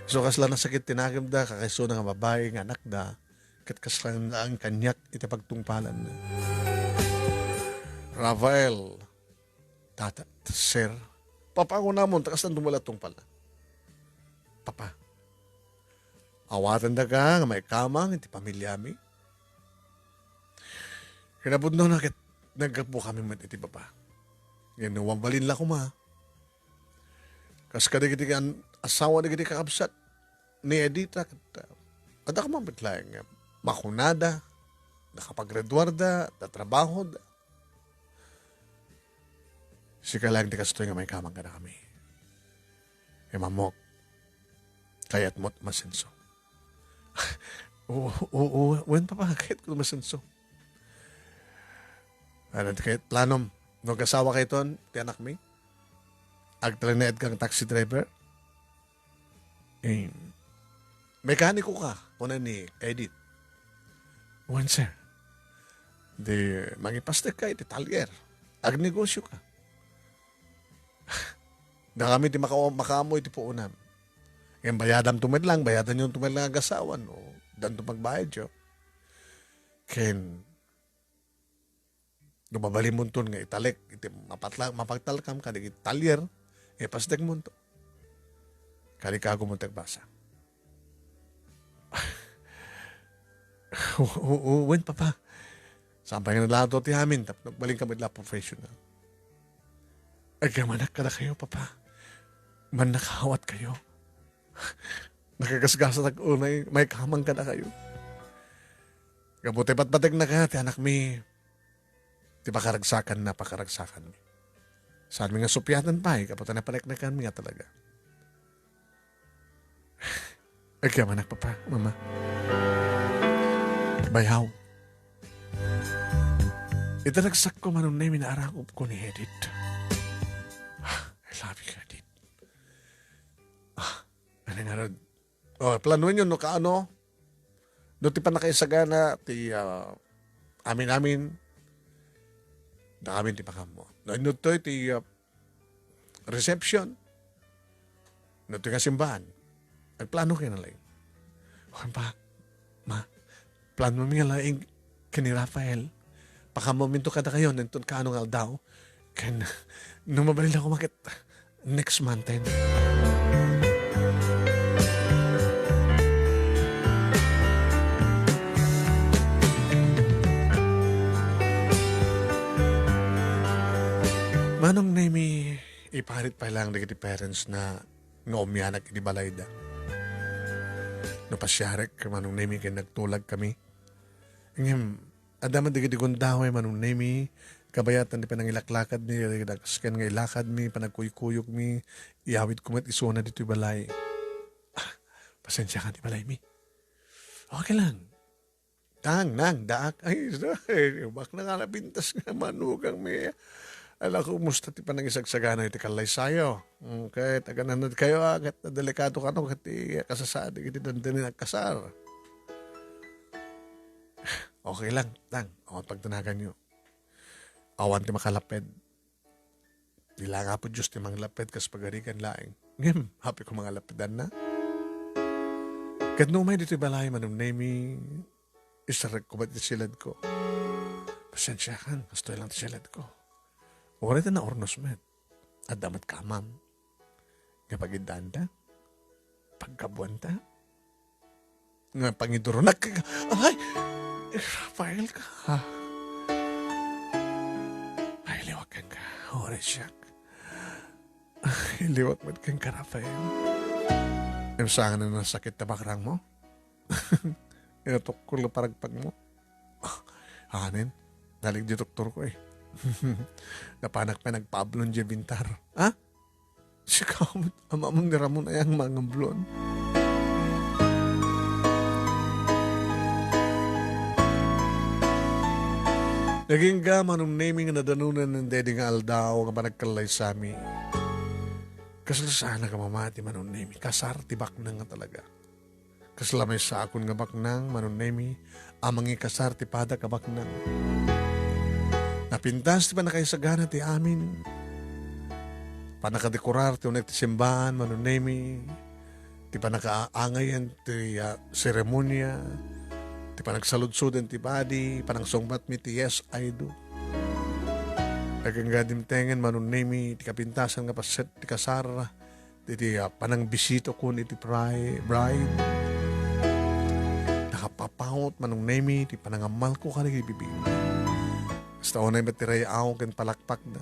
So, kasla nasakit ti nakemda, kakaisuna nga babai nga anakda, ket kasla laeng kaniak iti pagtungpalanna. Rafael, Tata, sir, papangunamon, ta kasla dumala tungpalna. Papa, awatendaka nga maikamang iti pamiliami. Kinapudnona ket naggapu kami met iti baba. Ngem no mabalin la koma, kas kadagiti kan-, asawa dagiti kakabsat ni Edita, ket, uh, adda koma met laeng nga makunada, nakapagraduarda, tatrabahoda. Sika laeng ti kastoy nga maikamang kadakami. Imammok, kayatmo ti umasenso. Oo, oo, wen, Papa, kayatko ti umasenso. Ano ti kayat planom? No agasawa kayton ti anakmi? Agtalinaedka nga taxi driver? Eh, mekaniko ka, kuna ni Edith. Wen, sir. Di, mangipastek ka iti talyer. Agnegosyo ka. Dakami ti maka-, makaammo iti puonam. Ngem bayadamto met lang, bayadanyo met lang agasawa, no? Danto pagbayadyo. Ken, no mabalinmonton nga italek iti mapatla-, mapagtalkam kadagiti talyer, ipastekmonto. Kadi kagumonto agbasa. Oo, oo, wen, Papa. Saan pay nga nalato ti amin, tapno agbalin kami la professional. Agyamanak kadakayo, Papa. Mannakaawat kayo. Nakagasgasatak unay maikamang kadakayo. Gapu ta ipatpategnaka ti anakmi, ti pakaragsakanna, pakaragsakanmi. Saanmi nga supiatan pay, gapu ta napaneknekanmi nga talaga. Agyamanak, Papa, Mama. Bayaw. Iti ragsakko, Manong Nemi, naarakupko ni Edith. I love you, Edith. Ah, ano nga rod? Oh, planuenyo no kaano? No ti pannakaisagana ti, ah, amin-amin, da amin ti pakammo. No, no toy ti, ah, reception, no ti nga simbahan, agplano kayo na laeng. Wen pa, Ma, plano mi nga laeng ken ni Rafael. Pakammominto kadakayo, inton kaano nga aldaw. Ken, no mabalin la koma ket next month ten. Manong Nemi, iparit pay lang dagiti parents na nga umianak iti balayda. No pasiarek, Manong Nemi, ken nagtulag kami. Ngem, adda met dagiti gundaway, Manong Nemi, kabayatan ti panangilaklakadmi, dagiti dakesken nga ilakadmi, panagkuykuyogmi, iyawidko met isuna ditoy balay. Ah, pasensiakan ti balaymi. Okay lang. Tang, nang, daak. Ay, bakna nga napintas nga manugangmi. Ala, kumusta ti panangisagsagana iti kallaysayo? Mm, ket agananad kayo, ah, ket delikado kano ket ti kasasaad iti dandani nagkasar. Okay lang, tang. O, pagdanaganyo. Awan ti makalapped. Di la nga Apo Dios ti manglapped kas pagarigan laeng. Ngem, happy ko mangalappedanna. Ket no umay ditoy balay, Manong Nemi, isarrekko met ti siledko. Pasensiakan, kastoy lang ti siledko. Uray ta naurnos met. Adda met kamam. Nga pagiddaanda. Pagkabuanta. Nga pangiduronak ka. Ay! Rafael ka. Ay, liwak ka. Uray siak. Ay, liwak met ka, Rafael. Imsangan na nasakit ta bakrang mo. Inatukkol na paragpag mo. Hanen, nalik di doktor ko eh. Napanak pa nagpablon di bintar. Ha? Sika met, amam ni Ramon ay ang mangablon. Nagingga Manong Nemi nga nadanunan daydi nga aldaw nga panagkallaysami. Kasla saan a mamati, Manong Nemi, kasar ti baknang nga talaga. Kasla maysakon nga baknang, Manong Nemi, a mangikasar ti padak a baknang. Napintas ti pannakaisagana ti amin. Pannakadekorar ti unek ti simbaan, Manong Nemi. Ti pannakaangayan ti, ah, seremonia. Ti panagsaludsoden ti padi, panangsungbatmi ti "Yes, I do." Agingga dimtengen, Manong Nemi, ti kapintasan nga paset ti kasar. Iti, ah, panangbisita kon iti pri-, bride. Nakapapaut, Manong Nemi, ti panangamalko kadagiti bibingka. Kasta unay met ti ray-aw ken palakpakda.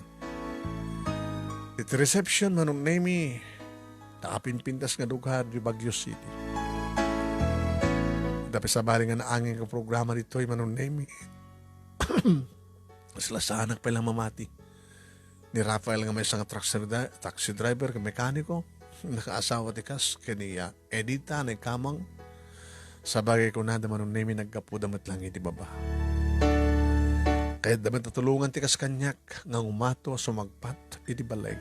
Iti reception, Manong Nemi, nakapimpintas nga lugar di Baguio City. Dapit sabali nga naangin nga programa ditoy, Manong Nemi. Kasla saanak pay lang mamati. Ni Rafael nga maysa nga taxi dri-, taxi driver ken mekaniko, nakaasawa ti kas ken ni, ah, Edita, ni Kamang. Sabagay kunada, Manong Nemi, naggapuda met lang iti baba. Kayatda met a tulongan ti kas kaniak nga umato a sumagpat iti balay.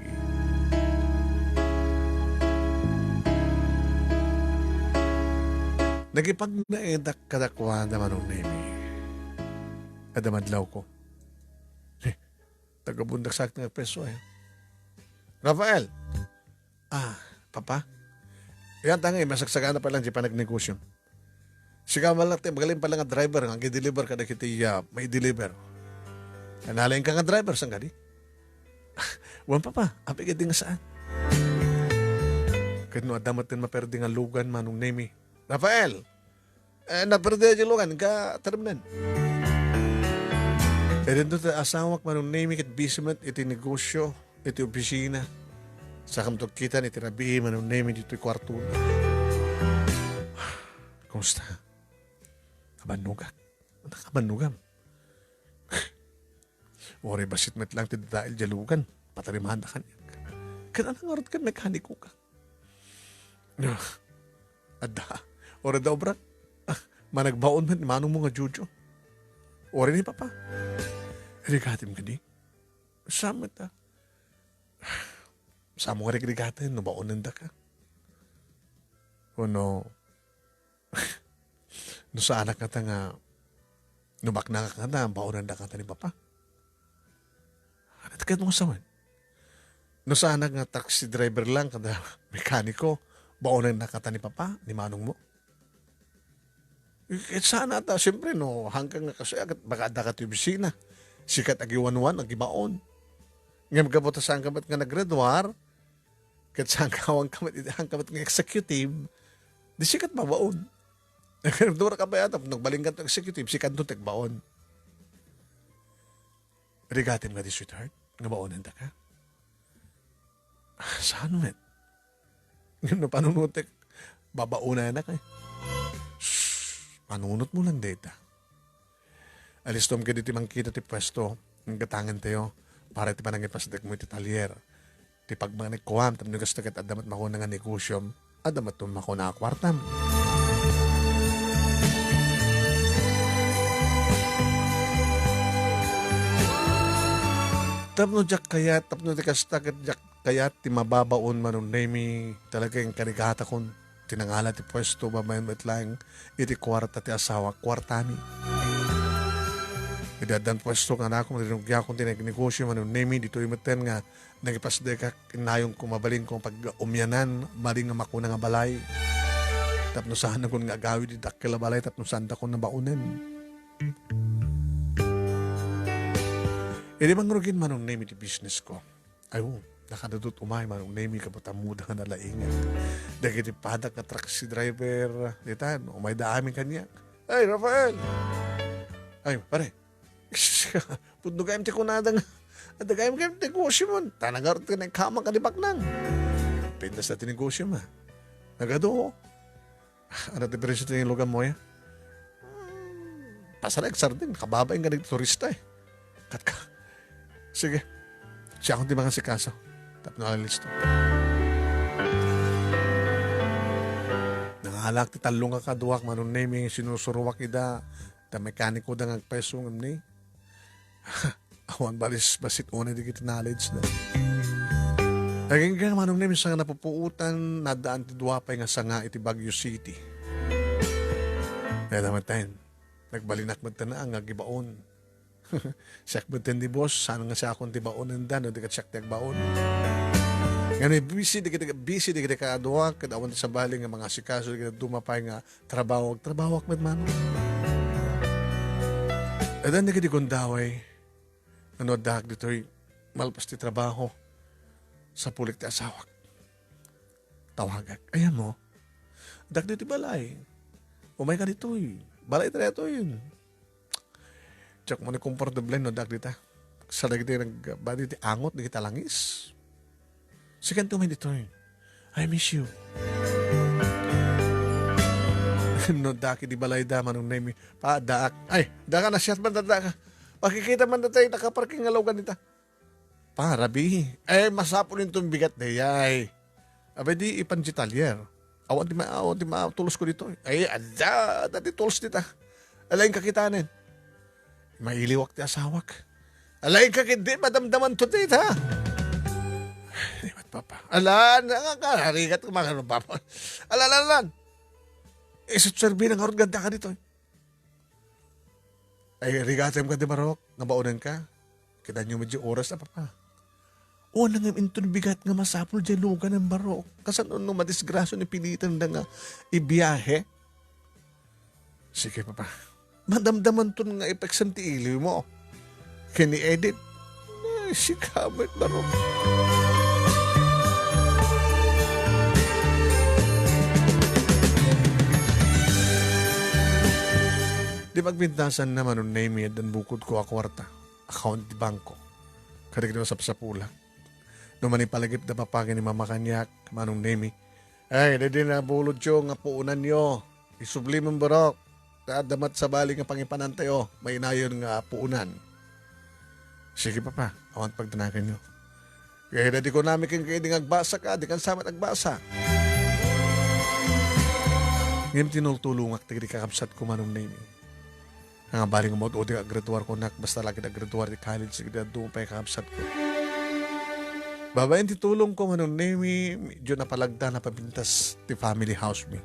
Nagipagnaedak kadakuada, Manong Nemi. Adda madlawko. Taga Bundak sa nga preso, eh. Rafael! Ah, Papa? Yan, tangay, masagsagana pa lang di panagnegosyo. Sika man lang, ti magaling pa lang nga driver, nga gi-deliver kadagiti, ah, may deliver. Nalaing ka nga driver, saan kadi? Wan, Papa, apay kadi nga saan? Ket no adda met ti maperdi nga lugan, Manong Nemi. Rafael! Eh, naperdi a dilugan ka, taremnan. Idinto ti asawak, Manong Nemi, ket busy met iti negosyo, iti opisina. Sakamto kitan iti rabii, Manong Nemi, ditoy kuartona. Kumusta? Kabannogak. Nakabannogam. Uray bassit met lang ti dadael dilugan. Patarimanda kaniak. Ket ania ngarud ken mekaniko ka? Ah, adda. Uray adda obra. Ah, managbaon met ni manongmo nga Jojo. Uray ni Papa. Rigatim kadi. Saan met a? Saanmo nga rigrigaten no baonendaka? Wenno, no saanak ngata nga, no baknangak ngata, baonendaka ngata ni Papa? Ania ti kayatmo nga sawen? No saanak nga taxi driver lang kada mekaniko, baonennaka ngata ni Papa, ni manongmo? Ket saan ngata, siyempre, no, hangka nga kasaya, ket baka adda ka ti opisina. Sika ti agiwanwan, agibaon. Ngem gapu ta saanka met nga naggraduar, ket saanka, awanka met, hangka met nga executive, di sika ti babaon. Naggraduar ka pay, tapno nagbalinka ti executive, sika ti agbaon. Rigatim kadi, sweetheart, nga baonendaka? Saan met? Ngem no panunotek, babaonanak, eh. Shh! Panunotmo lang dayta. Alistom kadi ti mangkita ti puesto, nga gatangentayo, para iti panangipasdekmo iti talyer. Ti pagmanekkuam, tapno kasta ket adda met makuna nga negosyom, adda met makuna a kuartam. Tapno diak kayat, tapno ti kasta ket diak kayat ti mababaon, Manong Nemi, talaga inkarigatakon ti nangala ti puesto babaen met laeng iti kuarta ti asawa, kuartami. Idi addan puesto nga anakom, rinugiakon ti nagnegosyo, Manong Nemi, ditoy metten nga nangipasdekak, innayonko, mabalinko pag-umianan, maling nga makuna nga balay. Tapno saannakon nga agawid iti dakkel a balay, tapno saandakon nga baonen. Idi mangrugin, Manong Nemi, ti business ko. Ay, oo, nakadudot umay, Manong Nemi, gapu ta ammoda nga nalaingak. Dagiti padak nga taxi driver, ditan, umayda amin kaniak. Ay, Rafael! Ay, pare, pudno gayam ti kunada nga, adda gayam gayam ti negosyo mo. Ta nagaro ti nagkamang ka di baknang. Pintas na ti negosyo mo. Nagado. Ano ti presyo ti lugan mo, ya? Hmm, Pasaray agsardeng, nakababain kadagiti turista, eh. Kat ka. Sige. Siakon ti mangasikaso tapno alis to. Nangalak ti tallo nga kaduak, Manong Nemi, sinusuroak ida. Ta mekaniko da nga agpayso ngem ni. Awan balisbasit unay dagiti knowledge da. Agingga, Manong Nemi, sanga napupuotan, naddaan ti dua pay nga sanga iti Baguio City. Kaya naman tayo, nagbalinak man tayo nga agibaon. Siak met ti boss, saan nga siakon ti baonen da, no, di ket siak ti agbaon. Ngem busy dagiti, busy dagiti kaduak, ket awan ti sabali nga mangasikaso, dagiti duma pay nga trabaho, trabaho met man. Addan dagiti gundaway, ano, addaak ditoy, malpas ti trabaho, sapulik ti asawak. Tawagak. Ayan mo? Dak ditoy balay. Umay ka ditoy. Balay tayo ditoy. Check mo ni comfortable no dak dita. Sa dagiti nag-, ba diti angot, dagiti langis. Sikan to may ditoy. I miss you. No, daki di balay da, Manong Nemi. Pa, daak. Ay, daka na siyat man, daka. Makikita man da tayo, nakaparking nga lugar nita. Para, bi. Eh, masapul inton bigat dayay. Abay, di ipan di talyer. Awan ti ma-, awan ti ma-, tools ko dito. Ay, adda, adda ti tools dita. Alaing kakitanen. Mailiwak ti asawak. Alaing kakit, di madamdaman to dita. Di mat, papa. Ala, nga ka, harigat ko, mga papa. Ala, ala, ala. Isut serbi na nga rod ganda ka dito. Ay, rigatem ka di Marok, nga baonen ka. Kita nyo medyo oras na, papa. O, nangem inton bigat nga masapul di lugan ng Marok. Kasano no madisgrasya ni pilitan da nga ibiyahe? Sige, papa. Madamdaman ton nga epeksan ti iliw mo. Ken ni Edith, ay, sika met, Marok. Di pagpintasan na, Manong Nemi, addan bukod ko a kuarta, account di bangko. Kadagiti masapsapulak. No manipalagip da papa ken ni Mama kaniak, Manong Nemi. Ay, didi na bulod yo nga puonan yo. Isubli mo, Barok. Ta adda met sabali nga pangipanan tayo, mainayon nga puonan. Sige, papa, awan pagdanagan nyo. Kaya na di ko nami ken kayo di nga agbasa ka, di kan samat agbasa. Ngem tinultulongak dagiti kakabsat ko, Manong Nemi. Nga bali nga maud-udi nga aggraduar ko, nak, basta lagi aggraduar ti college, sige, adu pay kakabsat ko. Babaen ti tulong ko, Manong Nemi, medyo napalagda, napabintas ti family house mi.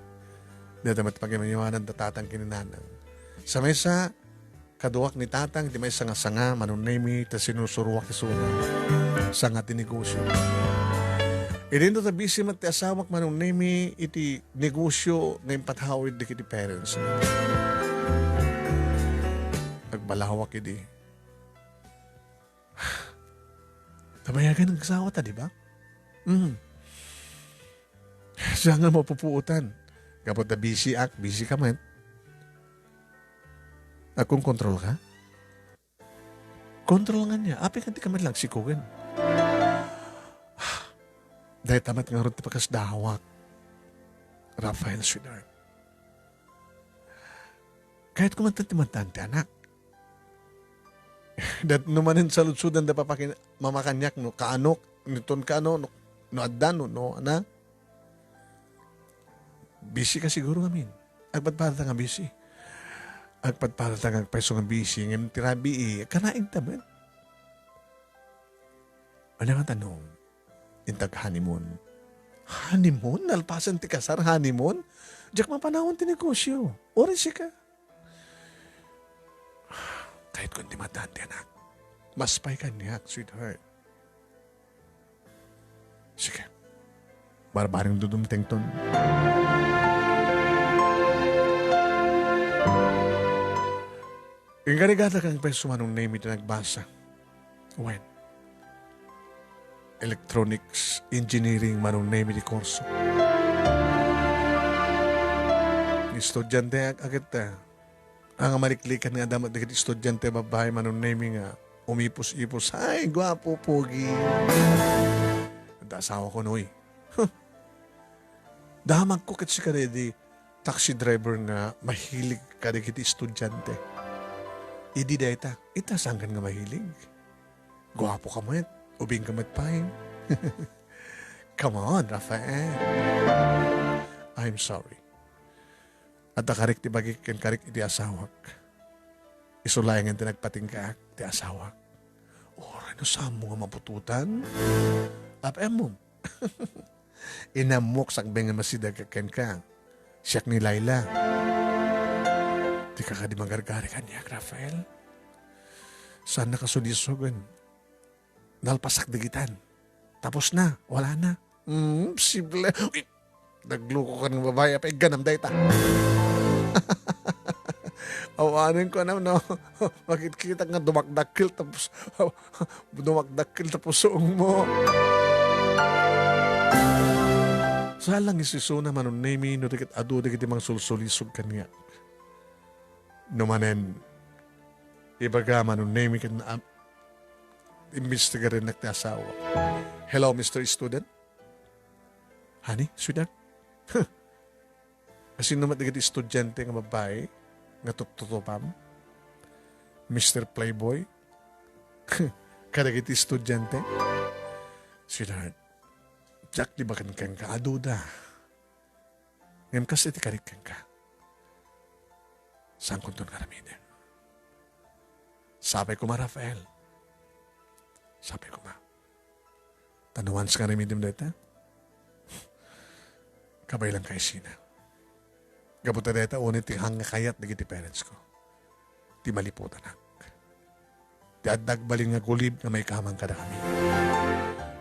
Dita met pagimayawanan da tatang ken ni nanang. Sa maysa, kaduak ni tatang, ti maysa nga sanga, Manong Nemi, ta sinusuroak isuna. Sanga ti negosyo. Idinto ta busy met ti asawak, Manong Nemi, iti negosyo nga impatawid dagiti parents. Nagbalawak idi. Tabayagan ang asawa ta, di ba? Mm. Siya nga mapupuotan. Kapag na busy ak, busy ka man. Akong control ka? Control nga niya. Apay nga di ka man lang sikugan. Dahil tamat nga ron ti pakasdawak. Rafael, sweetheart. Kahit kumantan ti mantan ti anak. Dat no manen saludsudan da papa ken mama kaniak no kaano, niton kaano, no, no adda, no, no, ana. Busy ka siguro ngamin. Agpadpadata nga busy. Agpadpadata nga agpayso nga busy. Ngem ti rabii, kanaig ta met. Ano nga tanong? Intag honeymoon. Honeymoon? Nalpasan ti kasar, honeymoon? Diak mapanawon ti negosyo. Ori sika. Kahit kundi matan ti anak. Mas pay kaniak, sweetheart. Sige. Barbareng dudumtengton. Ingarigata kang pay sumanong name iti nagbasa. Wen, electronics engineering manong name iti kurso. Estudiante ak-, agetta. Ang maliklikan nga damat dagiti estudiante babae manong name nga umipos-ipos. Ay, guapo, pogi. Anta asawa ko, noy. Huh. Damagko ket sika di taxi driver nga mahilig kadagiti estudiante. Idi dayta, ita, saankan nga mahilig. Guapo ka met, ubing ka met pay. Come on, Rafael. I'm sorry. Adda karik ti bagik ken karik iti asawak. Isu laengen ti nagpatinggaak ti asawak. Uray no saanmo nga maputotan. Apay ammom. Inammok sakbay nga masideg kenka. Siak ni Laila. Dika kadi magargari kaniak, Rafael? Saannaka sulisogen. Nalpasak digitan. Tapos na, wala na. Hmm, posible. Uy, nagluko ka nga babae, apay ganam dayta. Awanen ko, ano, no? Makitkitak nga dumakdakkel, tapos, dumakdakkel, tapos suong mo. Saan lang isisuna, Manong Nemi, no di ket adu dagiti mangsulsulisog kaniak. No manen, ibaga, Manong Nemi, ken, am-, imbestigarennak ti asawa. Hello, Mister Student? Honey, sweetheart? Asino met dagiti estudiante nga babbai nga tututupam? Mister Playboy? Kadagiti estudiante? Sweetheart, diak libaken kenka, aduda. Ngem kas iti karik kenka, saankonton nga aramiden. Sapay koma, Rafael. Sapay koma. Ta no once nga aramidem dayta, kabaelanka isina. Gapu ta dayta unay ti hang nga kayat dagiti parents ko. Ti maliputanak. Ti adda agbalin nga gulib nga maikamang kadakami.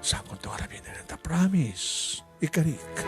Saankonto nga aramiden ta promise. Ikarik.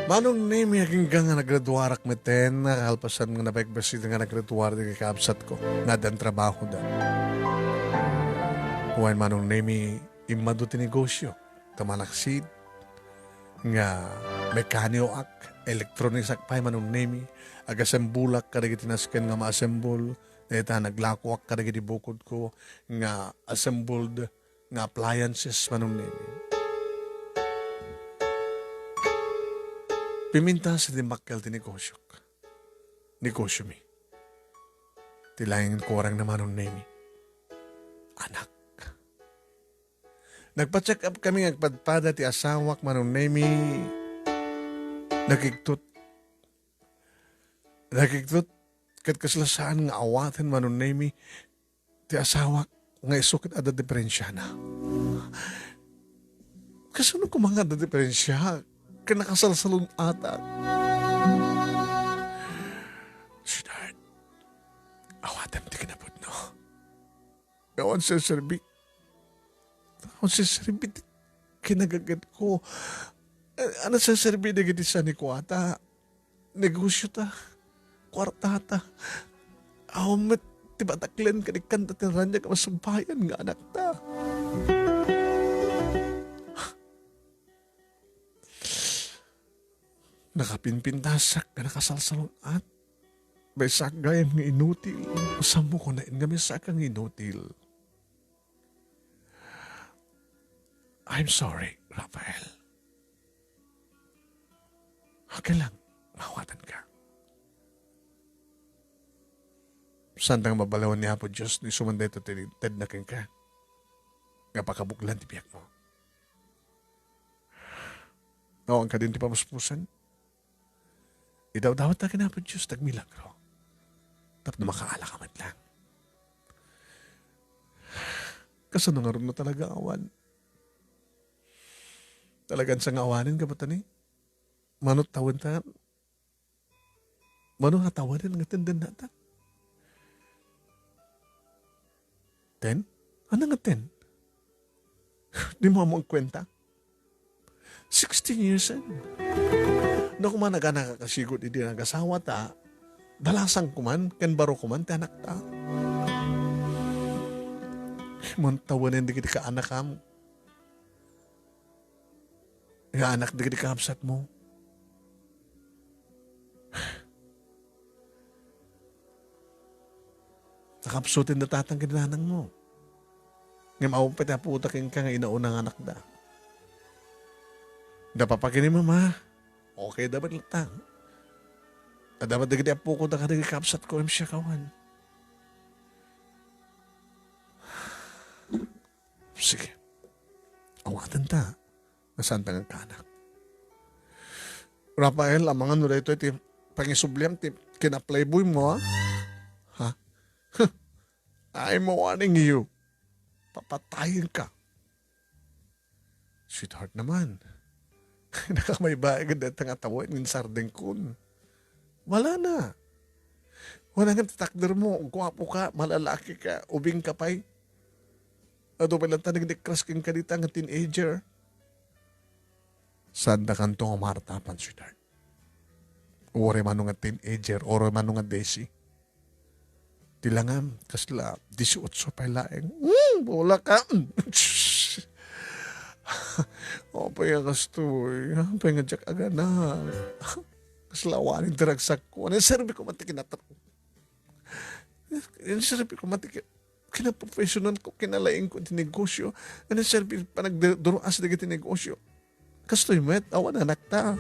Manong Nemi, agingga nga nagraduarak metten, nakalpasan nga nabaybasida nga nagraduar dagiti kakabsatko nga addan trabahoda. Wen, Manong Nemi, immadu ti negosio, ta malaksid nga mekanioak, electronics-ak pay, Manong Nemi, agassemble-ak kadagiti nasken nga maassemble, dayta naglakoak kadagiti bukodko nga assembled nga appliances, Manong Nemi. Pimintas ti makkel ti negosiok. Negosiomi. Ti laeng kurangna, Manong Nemi, anak. Nagpa-check up kami nga agpadpada ti asawak, Manong Nemi. Nakigtot. Nakigtot. Ket kasla saan nga awaten, Manong Nemi, ti asawak nga isu ket adda diferensiana. Kasano koma nga adda diferensia ken nakasalsalun-atak? Sweetheart, awatem ti kinapudno. Awan serserbi. Awan serserbi ti kinagagedko. Eh, ano serserbi dagiti sanikuata? Negosio ta, kuarta ta. Awan met ti bataklen ken ikkanta ti naraniag a masumbayan nga anakta. Nakapinpintasak nga nakasalsalun-at. Maysaak gayam nga inutil. Saanmo kunaen nga maysaak nga inutil? I'm sorry, Rafael. Okay lang, mawatanka. Saanta nga mabalawan ni Apo Dios no isu man daytoy ti tedna kenka nga pakabuklan ti biagmo. Awan kadin ti pamuspusan. Idawdawat ta ken Apo Dios ti agmilagro tapno makaala ka met lang. Kasano ngarud no talaga awan? Talagan sa nga awanen, kapatani? Mano tawen ta? Mano nga tawanen nga tenden nata? Ten? Ano nga ten? Di mo amo agkuenta? Sixteen years in. No koma nagana ka kasigud idi nagasawata, balasang koman, ken baro koman ti anakta. Mantawanen dagiti kaanakam. Nga anak dagiti kabsatmo. Nakapsuten da tatang ken nanangmo. Ngem awan pay ti apoda kenka nga inauna nga anakda. Da papa ken ni mama. Okay da met latta. Adda met dagiti apoko da kadagiti kabsatko, ngem siak awan. Sige. Awaten ta. Nasaan ta nga kanak? Rafael, amangan no daytoy ti pangisubliam ti kina-playboy mo, ha? Ha? Huh. I'm warning you. Papatayen ka. Sweetheart naman. Nakamay baay gid dayta nga tawen nga insardengkon. Wala na. Wala nga tatakder mo. Guwapo ka, malalaki ka, ubing ka pay. Adu pay lang ta nagdikras kenka dita nga teenager. Saan da kanto nga martapan, sweetheart? Uray mano nga teenager, uray mano nga desi. Ti langam, kasla, disiotso pay laeng. Hmm, bola ka. Apay nga kastoy, apay nga diak agana. Kasla awanen ti ragsakko. Ano serbi ko man ti kinatap? Ano serbi ko man ti ki-, kinaprofessional ko, kinalaing ko ti negosyo. Ano serbi panagduruas dagiti negosyo? Kastoy met, awan anakta.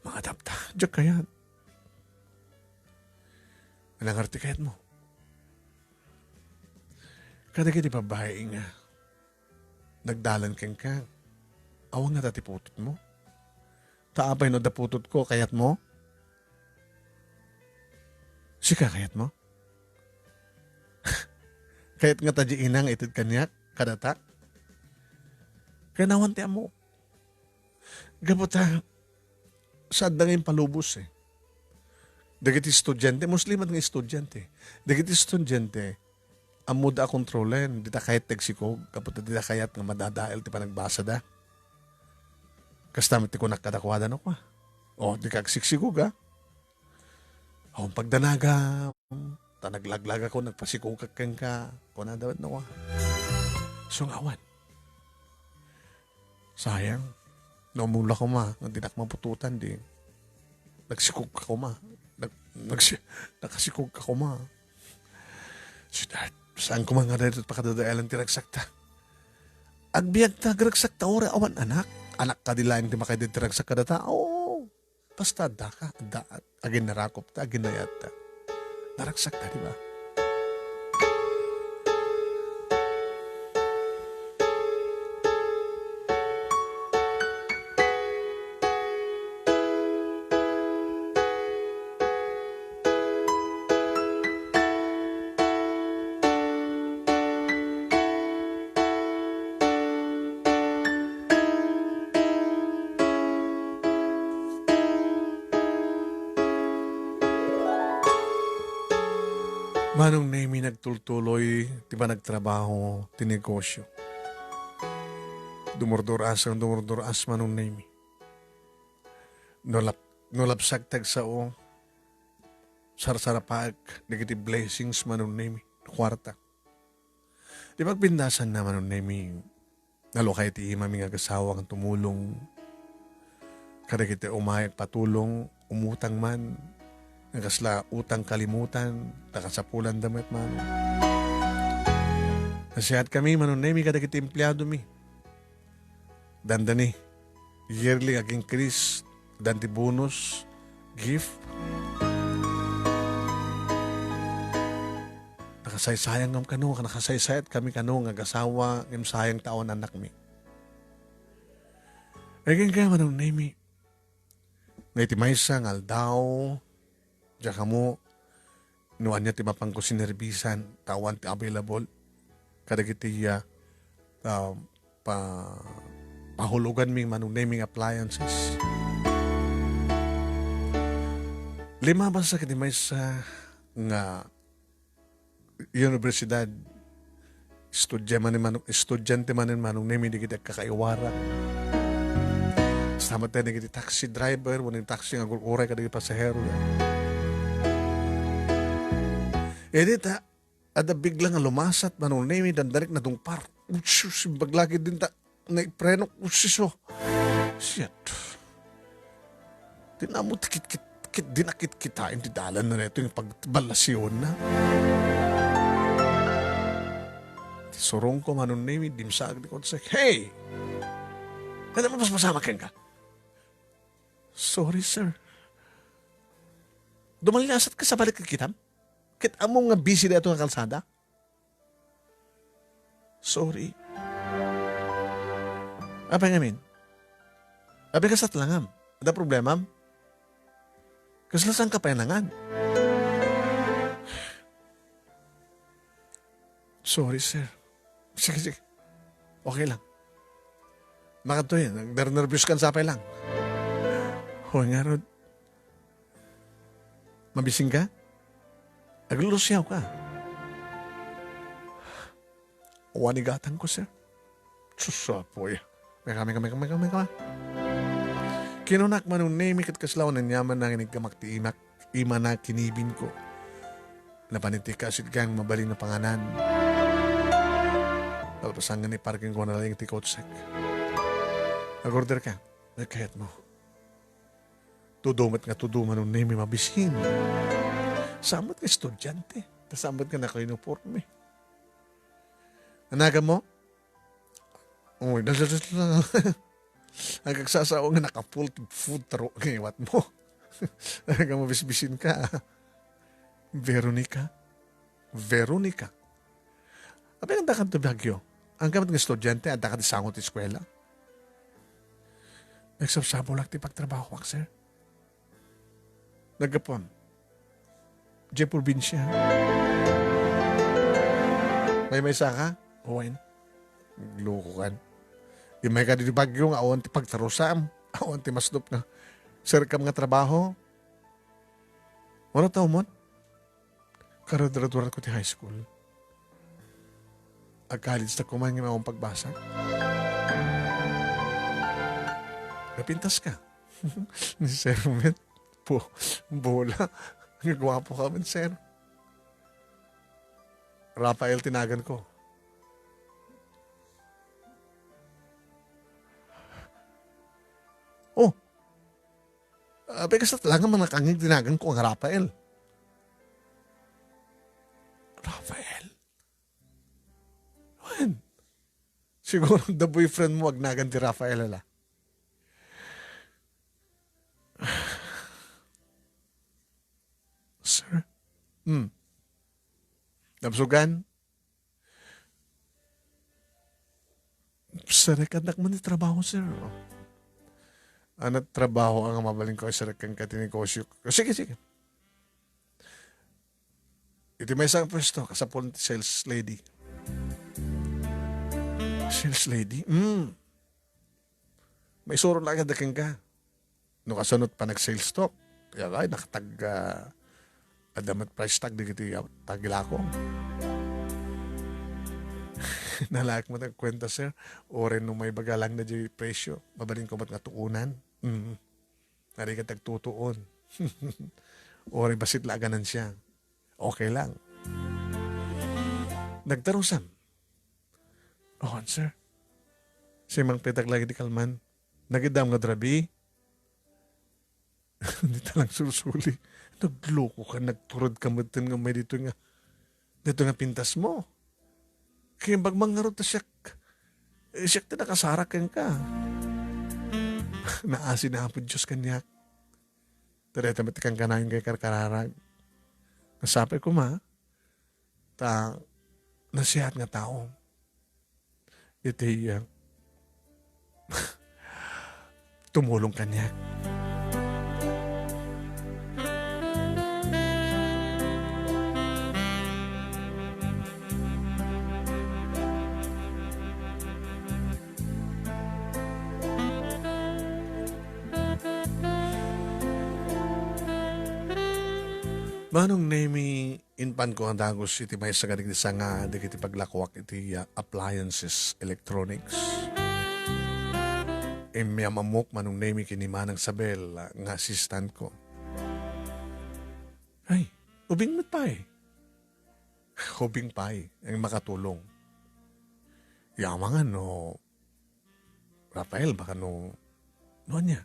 Mga tapta, diak kayat. Anang arte kayat mo? Kadagiti babai nga nagdalan kenka, awan nga ti putotmo? Ta apay no adda putotko, kayatmo? Sika, kayatmo? Kayat nga ta di ina nga ited kaniak, kadata? Kanawan ti ammo. Gapu ta, saan da nga impalubos, eh. Dagiti estudiante, mostly man nga estudiante. Dagiti estudiante, ammo da a kontrolen, dita kayat ti agsikog, gapu ta dita kayat nga madadael ti panagbasada. Kasta met ti kunak kadakuada no kua. O, dika agsiksigog, a. O, pagdanagam, ta naglaglagakon, nagpasikogak kenka, kunada met no kua. So, nga awan. Sayang. Naumula koma, nga dinak maputotan, di. Nagsikog ka koma. Nag-, nagsi-, nakasikog ka koma. Sweetheart, saan koma nga daytoy pakadadaelan ti ragsakta? Agbiag ta, ragsakta, uray awan anak. Anak kadi laeng ti makaidda ti ragsak kadata? Oo. Basta adda ka, adda, aginnarakop ta, aginnayatta. Naragsak ta, di ba? Manong Nemi, nagtultuloy ti panagtrabaho ti negosyo. Dumurdur-as, dumurdur-as, Manong Nemi. No lap-, no lapsag ti agsao, sarsarapaek dagiti blessings, Manong Nemi, kuarta. Ti pagpindasanna, Manong Nemi, nalukay ti imami nga agasawa nga tumulong kadagiti umay agpatulong, umutang man, nga kasla utang kalimutan, ta kasapulanda met, Manong. Nasiatkami, Manong Nemi, kadagiti empleadomi. Dandani, yearly nga ag-increase, dan ti bonus, gift. Nakasaysayang ngem kano, nakasaysayatkami kano nga agasawa, ngem sayang ta awan annakmi. Ay, kenka, Manong Nemi. Nga iti maysa nga aldaw, diak ammo no ania ti mapanko sinerbisan, ta awan ti available kadagiti, ah, ah, pa-, pahuloganmi, Manong Nemi, nga appliances. Limabas iti maysa nga universidad, Estudia manen Manong, estudiante manen Manong Nemi dagiti agkakaiwarak. Sa met dagiti taxi driver, wenno taxi nga agur-uray kadagiti pasahero. Idi ta, adda bigla nga lumasat Manong Nemi, dandanik nadungpar. Utsus, imbag lagi dinta, naiprenok, utsuso. Shit. Di na mo tikit-kit-, kit-, di na kitkitaen ti dalan na neto yung pagbalasiyon na. Ti surong ko Manong Nemi, dimsaag ti kotsek. Hey! Ano mo mas masama ka? Sorry, sir. Dumalyasat ka sa balik kitam? Ket ammo nga busy dayto nga kalsada? Sorry. Apay ngamin? Apay kasat langam? Ada problemam? Kasla saan ka painangan? Sorry, sir. Sige, sige. Okay lang. Makadtoy, nagnernerbios kan sapay lang. Hoy, ngarud. Mabising ka? Aglulusyaw ka. Awan igatang ko, sir. Sus, apoy. Meka, meka, meka, meka, meka. Kinunak Manong Nemi ket kasla wen aniaman nanginiggamak ti imak, imana kinibin ko. Napan iti kasidgang mabalin a panganan. Palpasan nga ni parking ko na lang ti kotsek. Nag-order ka. Nagkayat mo. Tudo met nga tudo Manong Nemi mabising. Saan met nga estudiante. Ta saan met nga nakauniforme. Anagan mo? Uy, dal-, dal-, dal-, dal-, ang kagsasao nga naka-full food taro nga iwat mo. Talaga mabisbisin ka, ah. Veronica? Veronica? Apay nga adda kadto Baguio? Ang gamat nga estudiante, adda ka ti sango ti eskwela? Nagsabsabulak ti pagtrabahoak, sir. Naggapuam. Diay probinsya. Maymaysa ka? Wen. Loko kan. Immay ka ditoy Baguio nga awan ti pagtarusam. Awan ti masdop nga. Serkam nga trabaho. Wala tao mo? Karadraduran ko ti high school. Ag-college ta kuman nga awan pagbasa. Napintas ka. Ni Sir met. Po, bola. Ang gwapo ka man, sir. Rafael tinagan ko. Oh. Ah, because lang man nakangig tinagan ko ang Rafael. Rafael? When? Siguro the boyfriend mo agnagan ti Rafael, ala. Sir? Hmm. Nabsugan? Sarekadnak man ti trabaho, sir. Ano trabaho ang mabalin ko, sir, kan ka ti negosyo? Sige, sige. Iti maysa nga pwesto, kasapul ti sales lady. Sales lady? Hmm. Maisuro lang ka kenka. No, kasano ti panag-sales talk? Yagay, nakatag, ah, adda met price tag dagiti, ah, tagilako. Nalaak met ti kuenta, sir. Uray no maibaga lang na di presyo. Mabalin ko met nga tuonan. Mm. Narigat agtutuon. Uray bassit la a ganansia. Okay lang. Nagtarusam. Oh, sir. Simangpetak lagi di kalman. Nagidam nga drabi. Dita lang sursuli. Nagloko ka, nagturod ka met nga may dito nga, dito nga pintas mo. Kaya bagmang nga ron ta siak, eh, siak ti nakasarak kenka. Naasi na Apo Diyos kaniak. Tareta met kan kanayon kay karkararag. Nasapay ko ma, ta nasihat nga tao. Iti, ah, tumulong kaniak. Manong Nemi, impanko a dagus iti maysa kadagiti sanga dagiti paglakuak iti, ah, appliances, electronics. Immiamamok, Manong Nemi, ken ni Manang Sabel, ah, nga assistantko. Ay, ubing met pay. Ubing pay, ang makatulong. Yamangan no, Rafael, baka no, no ania?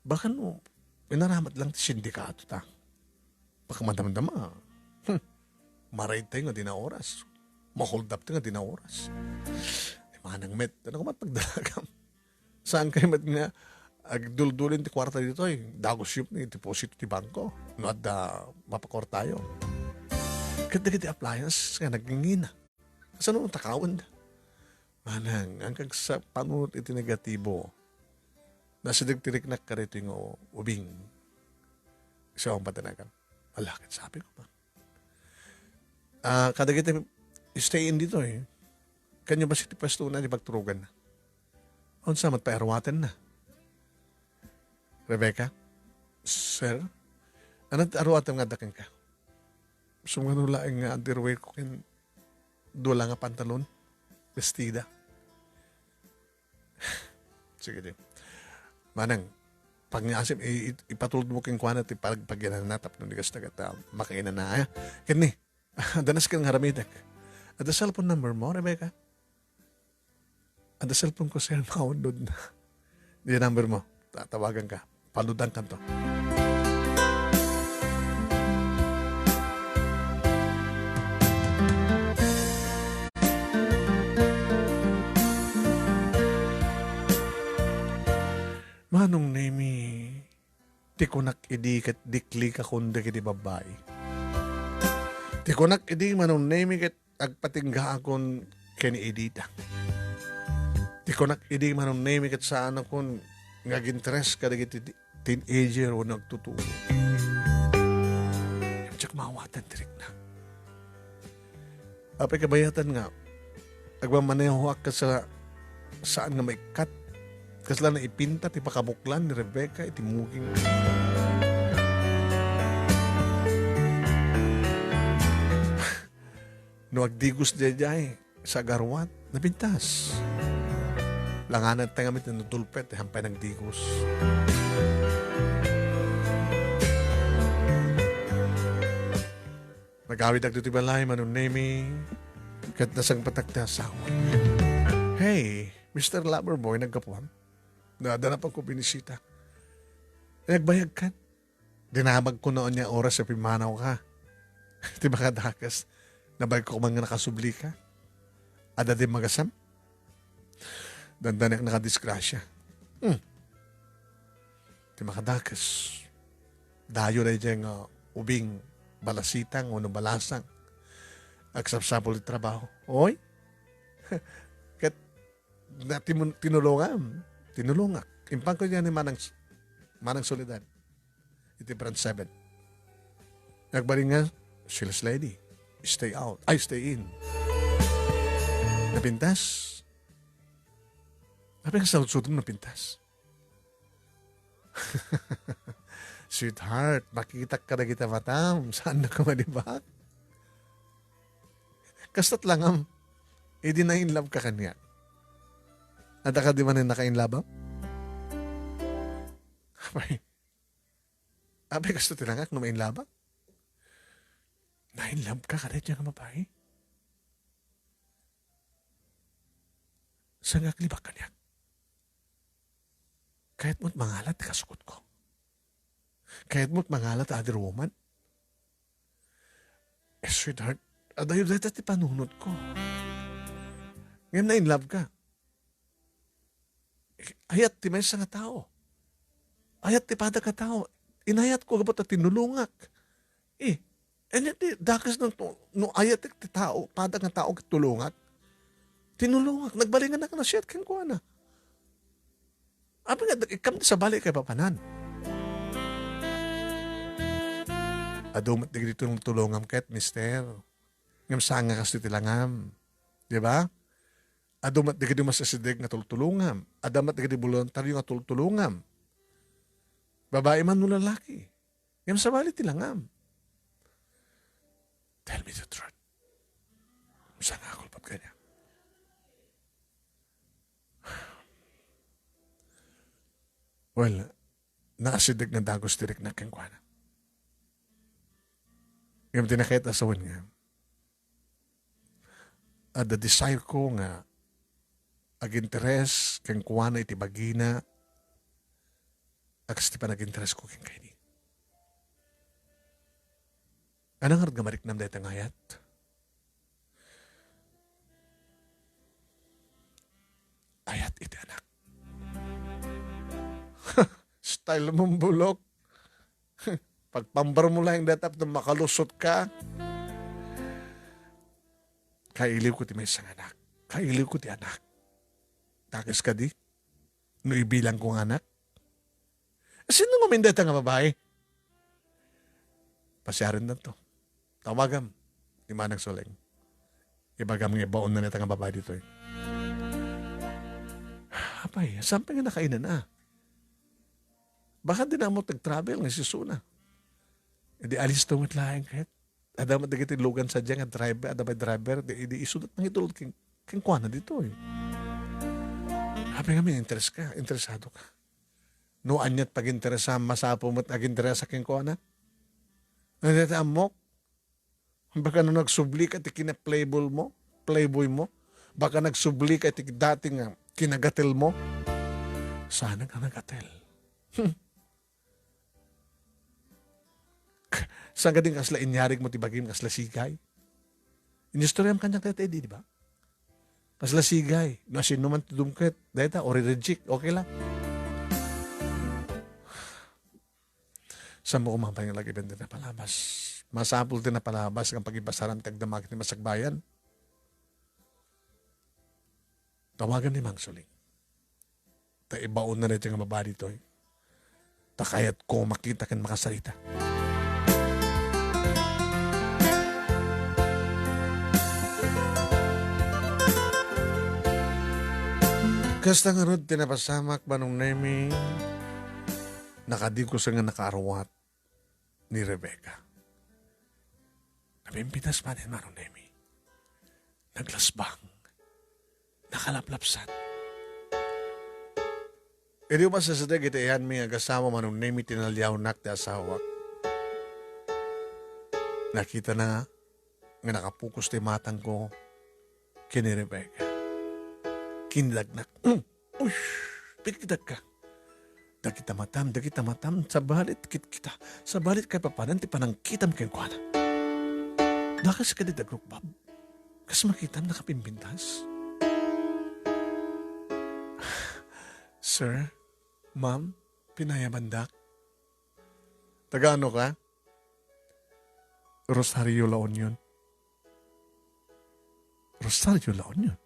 Baka no, inaramat lang ti sindikato ta. Baka madamdama. Hmm. Maraytay nga di na oras. Maholdap ta nga di na oras. Ay, manang met, ano ka mat pagdalagam? Saan kayo met nga agduldulin ti kwarta ditoy? Dagus yupni, deposito ti bangko. No adda mapakwartayo. Ket dagiti appliance nga nagngina. Kasano takawen? Manang, ang kagsa-, panunot iti negatibo. Nasideg ti riknak kadaytoy nga ubing. Siya ang patanagam. Ala, ket sabi ko pa. Ah, kadagiti stay in ditoy, eh. Kanyo ba si ti pwesto na di pagturugan na? Unsa mat pay aruaten na? Rebecca? Sir? Ano ti aruaten nga adda kenka? Sumano laeng nga underwear ko ken dua la nga pantalon, bestida. Sige, di. Manang, pagngaasim, i-, i-, ipatulod mo kenkuana ti pag-, pagyananna tapno di kasta ket, ah, makainana, eh. Ken ni, danas ken nga aramidek. Adda cellphone number mo, Rebecca? Adda cellphone ko, sir, maunod na. Di number mo. Tatawagan ka. Paludan kanto. Manong Nemi, ti kunak idi ket diklikakon dagiti babbai. Ti kunak idi, Manong Nemi, ket agpatinggaakon ken ni Edita. Ti kunak idi, Manong Nemi, ket saanakon nga aginteres kadagiti ti-, teenager wenno agtuturo. Diak maawatan ti rikna. Apay kabayatan nga agmamanehoak ket sa-, saan nga maikkat. Kasla naipinta ti pakabuklan ni Rebecca iti muging. No agdigos daydiay, sa agaruat, napintas. Langanan tayo nga met no tulpet, eh, hampay nagdigos. Nagawid agto ti balay, Manong Nemi, ket nasangpetak ti asawa. Hey, Mister Loverboy, naggapuam? Nadanapan ko binisita. Eh, nagbayag kan? Dinamag ko no ania oras a pimmanaw ka. Ti makadakes, nabayag ko man nga nakasubli ka. Adda di magasam? Dandanek nakadisgrasya. Hmm. Ti makadakes. Dayo na dyan nga ubing balasitang wenno balasang. Agsapsapul ti trabaho. Oy? Ket na timun-, tinulongam. Tinulongak. Impan ko dyan ni Manang, Manang Soledad. Iti branch seven. Nagbalin nga, sales lady. Stay out. Ay, stay in. Napintas. Sabi nga sa utsudom, napintas. Sweetheart, makitak ka na kita matam. Saan na ka malibak? Kastat lang am. Idi na in love ka kanya. Adda ka di man naka-in love am? Apay. Apay, kasto ti langak no ma-in love am? Na-in love ka kada nga babae? Saan nga aglibak kaniak? Kayat mo't mangalat ti kasukot ko? Kayat mo't mangalat ti other woman? Eh, sweetheart, adayo dayta ti panunot ko. Ngem na-in love ka. Ayat ti maysa nga tao. Ayat ti pada nga tao. Inayat ko gapu ta tinulongak. Eh, ania ti dakes no, no ayat ti tao, pada nga tao ket tulongak. Tinulongak, nagbalingan a nasiat kenkuana. Apay nga, ikkam ti sabali kaipapanan. Adu met dagiti tultulongam ket, mister. Ngem saan nga kas ti langam. Di ba? Adu met dagiti masasideg nga tultulongam. Adda met dagiti boluntario nga tultulongam. Babae man no lalaki. Ngem sabali ti langam. Tell me the truth. Saan nga kulpot kaniak? Well, naasideg nga dagus ti riknak kenkuana. Ngem ti nakayat a sawen nga, adda desire ko nga aginteres kenkuana iti bagina, a kas ti panaginteres ko kenkayni. Ania ngarud nga mariknam dayta nga ayat? Ayat iti anak. Style mo, bulok. Pagpambar mo lang dayta, tapno makalusot ka. Kailiw ko ti maysa nga anak. Kailiw ko ti anak. Dakes kadi? No ibilang ko nga anak? Sino ngamin dayta nga babai? Pasiarendanto. Tawagam ni Manang Suling. Ibagam nga ibaonna dayta nga babai ditoy. Apay, saan pay nga nakainana? Baka di na mo nag-travel nga isuna. Idi alisto met laeng ket. Adda met dagiti lugan sadiay nga driver, adda pay driver, di, di isuda met mangitulod ken, kenkuana ditoy. Apay ngamin interes ka, interesado ka. No aniat paginteresam, masapul met aginteresa kenkuana. Ania ti ammok? Baka no nagsubli ka ti kina-playboy mo, playboy mo. Baka nagsubli ka ti dati nga kinagatel mo. Saan nga nagatel? Hmm. Saan ka din kasla inyarig mo ti bagim kasla sigay? Inistoryaam kaniak dayta idi, di ba? Kasla sigay. No, sino man ti dumket, dayta, o reject, okay lang. Saan mo kumampay nga lagip ti napalabas? Masapul ti napalabas nga pagibasaran ti agdama iti masakbayan. Tawagan ni Mang Suling. Ta ibaonna daytoy nga babai ditoy. Ta kayatko makita ken makasarita. Kasta ngarud ti napasamak, Manong Nemi, nakadikusen nga nakaarwat ni Rebecca. Napimpitas manen, Manong Nemi. Naglasbang. Nakalaplapsat. Idi umasideg iti ayanmi nga agasawa, Manong Nemi, tinaliawnak ti asawak. Nakitana nga nakapokus ti matangko ken ni Rebecca. Kinidagnak. Mm. Uy, pikdagka. Dagita matam, dagita matam, sabali ti kitkita, sabali ti kaipapanan ti panangkitam kenkuana. Dakes kadi, dagrukbab? Kas makitam, nakapimpintas? Sir, ma'am, pinayabandak. Taga-ano ka? Rosario, La Union. Rosario, La Union?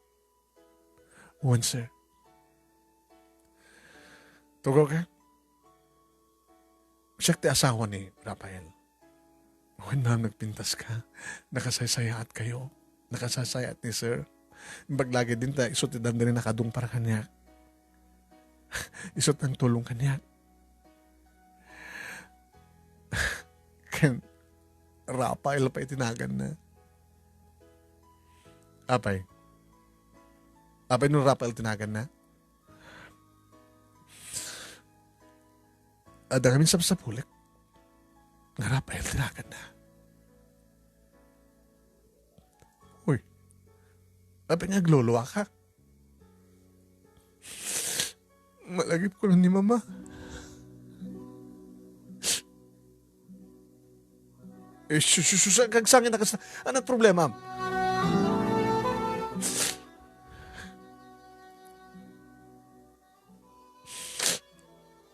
Wen, sir. Tugaw ka? Siak ti asawa ni Rafael. Wen, ma'am, nagpintas ka. Nakasaysayaat kayo. Nakasaysayaat ni sir. Imbag lagi din ta, isu ti dandani nakadungpar kaniak. Isu ti nangtulong kaniak. Ken Rafael pay ti naganna. Apay? Apay no Rafael ti naganna? Adda ngamin sapsapulek nga Rafael ti naganna. Uy, apay nga agluluaka? Malagipko lang ni Mama. Eh, sus, sus, sus, agsangit na kasta. Ano problema?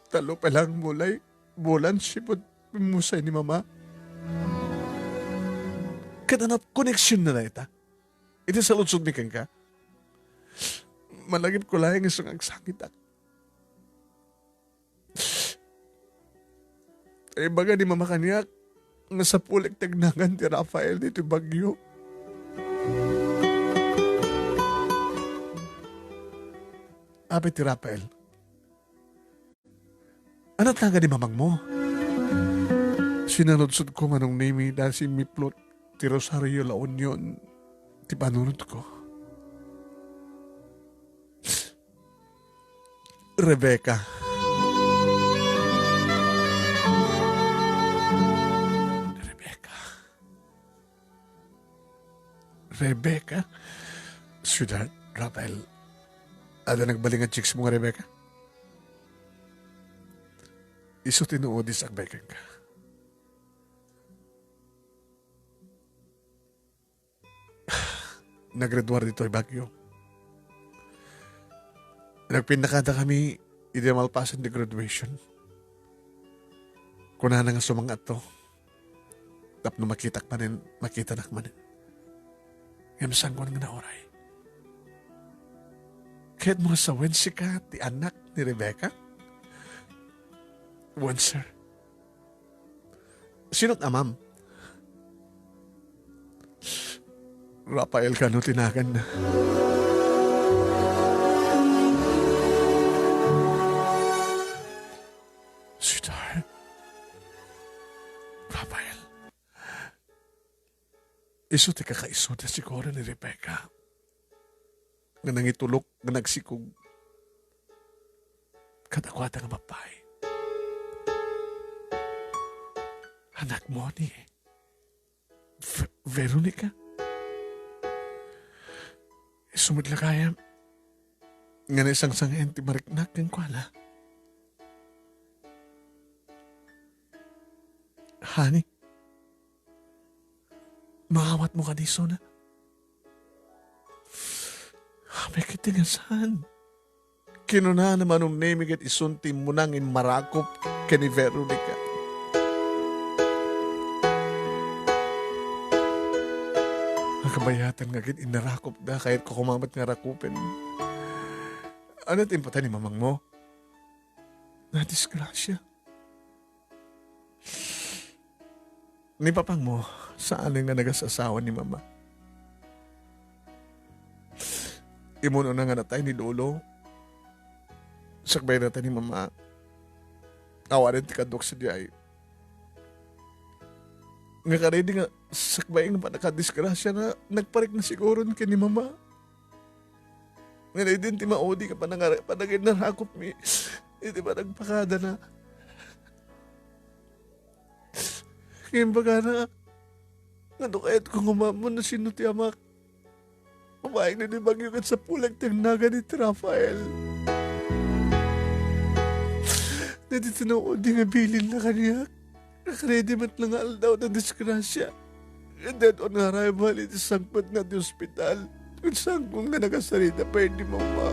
Talo pa lang bulay, bulan, sipud pimusay ni Mama. Ket ano, koneksyon na dayta? Iti saludsod mi kenka. Malagipko laeng isu nga agsakitak. Ibaga ni Mama kaniak, nga sapulek ti agnagan ti Rafael ditoy Baguio. Apay ti Rafael? Anat nga di mamangmo? Sinaludsodko, Manong Nemi, dahil simmiplot. ti Rosario La Union ti panunotko. Rebecca. Rebecca. Rebecca. Sweetheart, Rafael. Adda nagbalin nga chicks mo nga Rebecca? Isu ti no-audition-ak babaen ka. Naggraduar ditoy Baguio. Nagpinnakadakami idi malpasen ti graduation. Kunana nga sumangato tapno makitak manen, makitanak manen. Ngem saan ko nga nauray. Kayatmo nga sawen sika ti anak ni Rebecca? Wen, sir. Sino't amam? Rafael kano ti naganna. Sweetheart. Rafael. Isu ti kakaisuda siguro ni Rebecca nga nangitulok nga nagsikog kadakuada nga babbai. Anakmo ni Ve-, Veronica? Isu met la gayam nga naisangsangen ti mariknak kenkuana. Honey, maawatmo kadi isuna? Apay ket ti nga saan. Kinunana, Manong Nemi, ket isun ti immuna nga immarakop ken ni Veronica. Nakabayatan nga ket innarakopda, kayatko koma met nga rakupen. Ania ti impatay ni mamangmo? Nadisgrasya. Ni papangmo, saan nga nagas-asawa ni mama. Immun-una nga natay ni lolo. Sakbay natay ni mama. Awanen ti kaduak sadiay. Nga karidi nga sakbay nga panakadisgrasya na nagparikna siguron ken ni mama. Nga naidin ti maudi nga panangar-, pananginnarakopmi iti panagpakadana. Nga imbagana, nga no kayatko nga umammo no sino ti amak. Babaeng ni Bagyo ket sapulek ti agnagan iti Rafael. Nga di tinuod nga bilinna kaniak. Nakaridi met la nga aldaw ti disgrasya. Ket dead on arrival iti sangpetna ti ospital. Ket sangko nga nakasarita pay ni mama.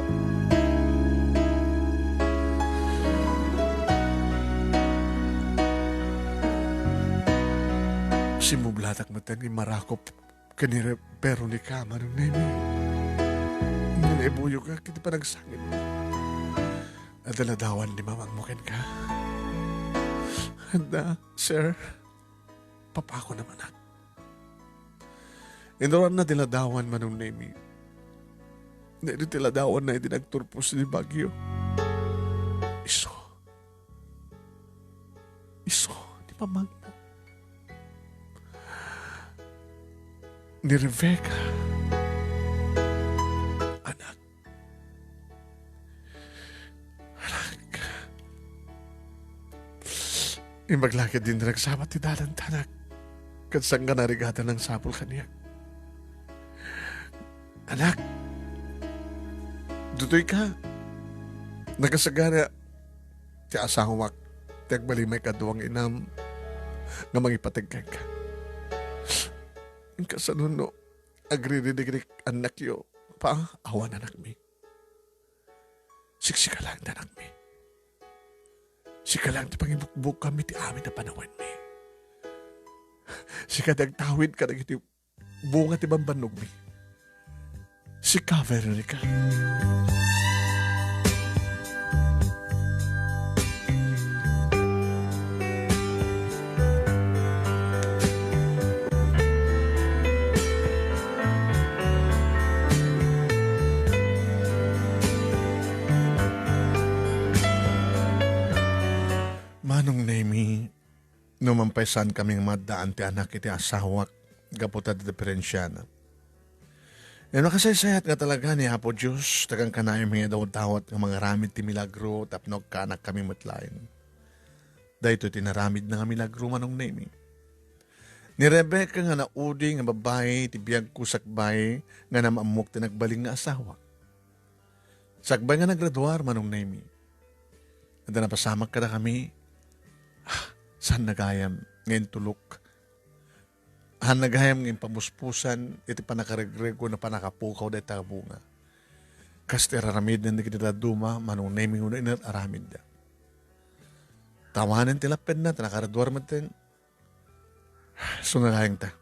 Simmublatak met nga immarakop ken ni Re-, Veronica, Manong Nemi. Nga naibuyogak iti panagsangit. Adda ladawan ni mamangmo kenka? Adda, sir. Papako naman, anak. Inuranna ti ladawan, Manong Nemi. Daydi ti ladawanna idi nagturpos ti bagyo. Isu. Isu ni mamangmo. Ni Rebecca. Anak. Anak. Imbag la ket dinto nagsama ti dalan, anak. Ket saan nga narigatan nangsapul kaniak. Anak, ditoy ka. Nakasagana ti asawak ti agbalin maikadua nga inam nga mangipateg kenka. Kasano no agriririkrik annakyo, pa, awan anakmi. Siksika laeng ti anakmi. Sika laeng ti pangibukbukam iti amin a panawenmi. Sika ti agtawid kadagiti bunga ti bambannogmi. Sika, Veronica. Manong Nemi, no man pay saankami nga maaddaan ti anak iti asawak, gapu ta diperensiana. Ngem nakasaysayat nga talaga ni Apo Dios, ta kankanayon nga idawdawat nga mangaramid ti milagro tapno agkanakkami met laeng. Daytoy ti inaramidna nga milagro, Manong Nemi. Ni Rebecca nga naudi nga babai ti biagko sakbay nga naammok ti nagbalin nga asawa. Sakbay nga nagraduar, Manong Nemi. Adda napasamak kadakami, ah, saanna gayam nga intulok. Saanna gayam nga impamuspusan iti pannakaregreg wenno pannakapukaw dayta a bunga. Kas ti ar-aramiden dagiti dadduma, Manong Nemi, wenno inar-aramidda. Tawanen ti lappedna, ta nakagraduar metten. Isu nga laeng ta.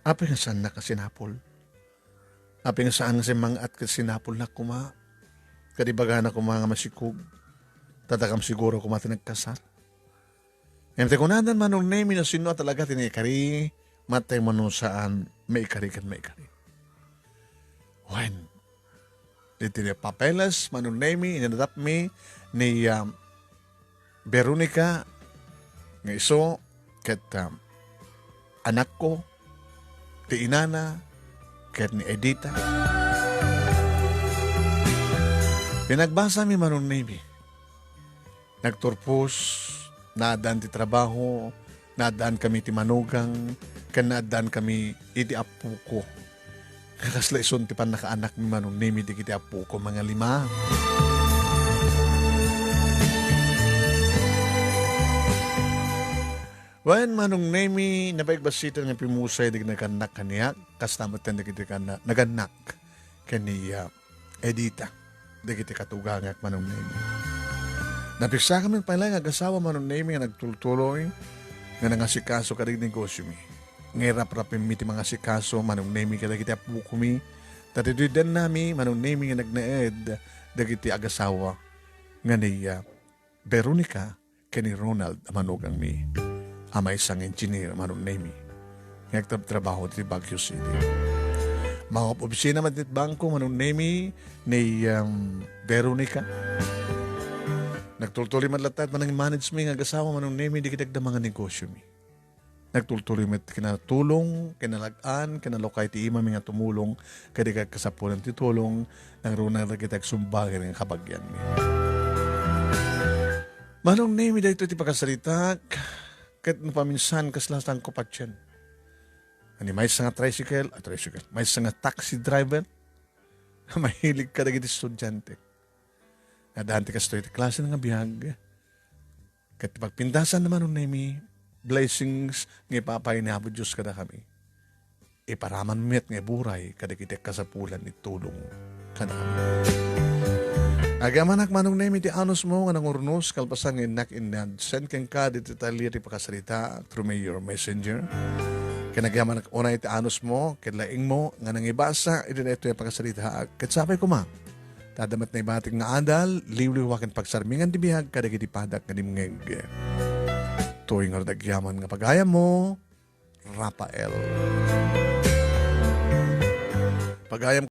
Apay nga saannak a sinapul? Apay nga saan nga simmang-at ket sinapulnak koma? Ket ibagana koma nga masikog. Ta dakam siguro koma ti nagkasar. Ngem ti kunadan, Manong Nemi, no sinno a talaga ti naikari, matay mo no saan, maikari ken maikari. Wen, iti papeles, Manong Nemi, inadapmi ni, ah, Veronica nga isu ket, ah, anakko, ti inana, ket ni Edita. Pinagbasami, Manong Nemi. Nagturpos, naaddaan ti trabaho, naaddaan kami ti manugang, ken naaddaan kami iti appoko. Nga kasla isun ti pannakaanakmi, Manong Nemi, dagiti appoko, mangalima. Wen, Manong Nemi, nabagbasiten nga pimusay dagiti nagannak kaniak, kasta metten dagiti kan-, nagannak ken ni, ah, Edita, dagiti katugangak, Manong Nemi. Napigsakami pay laeng nga agasawa, Manong Nemi, nga nagtultuloy nga nangasikaso kadagiti negosyomi. Nga iraprapimmi ti mangasikaso, Manong Nemi, kadagiti appokomi. Ta ditoy dennami, Manong Nemi, nga nagnaed dagiti agasawa nga ni, ah, Veronica ken ni Ronald a manugangmi, a maysa nga engineer, Manong Nemi, nga agtrabtrabaho iti Baguio City. Mangop-obisina met iti bangko, Manong Nemi, ni, um, Veronica. Nagtultuloy met latta ti panangin-manage mi nga agasawa, Manong Nemi, dagiti agdama nga negosyomi. Nagtultuloy met kinatulong, kinalag-an, kinalukay ti imami nga tumulong, kadi kagkasapulan ti tulong, nangruna dagiti agsumbagen nga kabagianmi. Manong Nemi, daytoy ti pakasaritak, ket no paminsan, kasla sangko patien. Ani maysa nga tricycle, ah, tricycle, maysa nga taxi driver, mahilig kadagiti estudiante. Addan ti kastoy ti klase nga biag. Ket ti pagpintasan naman, Manong Nemi, blessings nga ipapaay ni Apo Dios kadakami. Iparaman met nga iburay kadagiti kasapulan ni tulong kadakami. Agyamanak, Manong Nemi, ti anusmo nga nangurnos kalpasan nga innak inadsen kenka ditoy talli ti pakasarita through me your messenger. Ken agyamanak unay ti anusmo ket laingmo nga nangibasa iti daytoy a pakasarita. Ket sapay koma, ta adda met naibatik nga adal, liwliwa ken pagsarmingan ti biag kadagiti padak nga dimngeg. Toy nga rudagyaman nga pagayammo, Rafael. Pagayam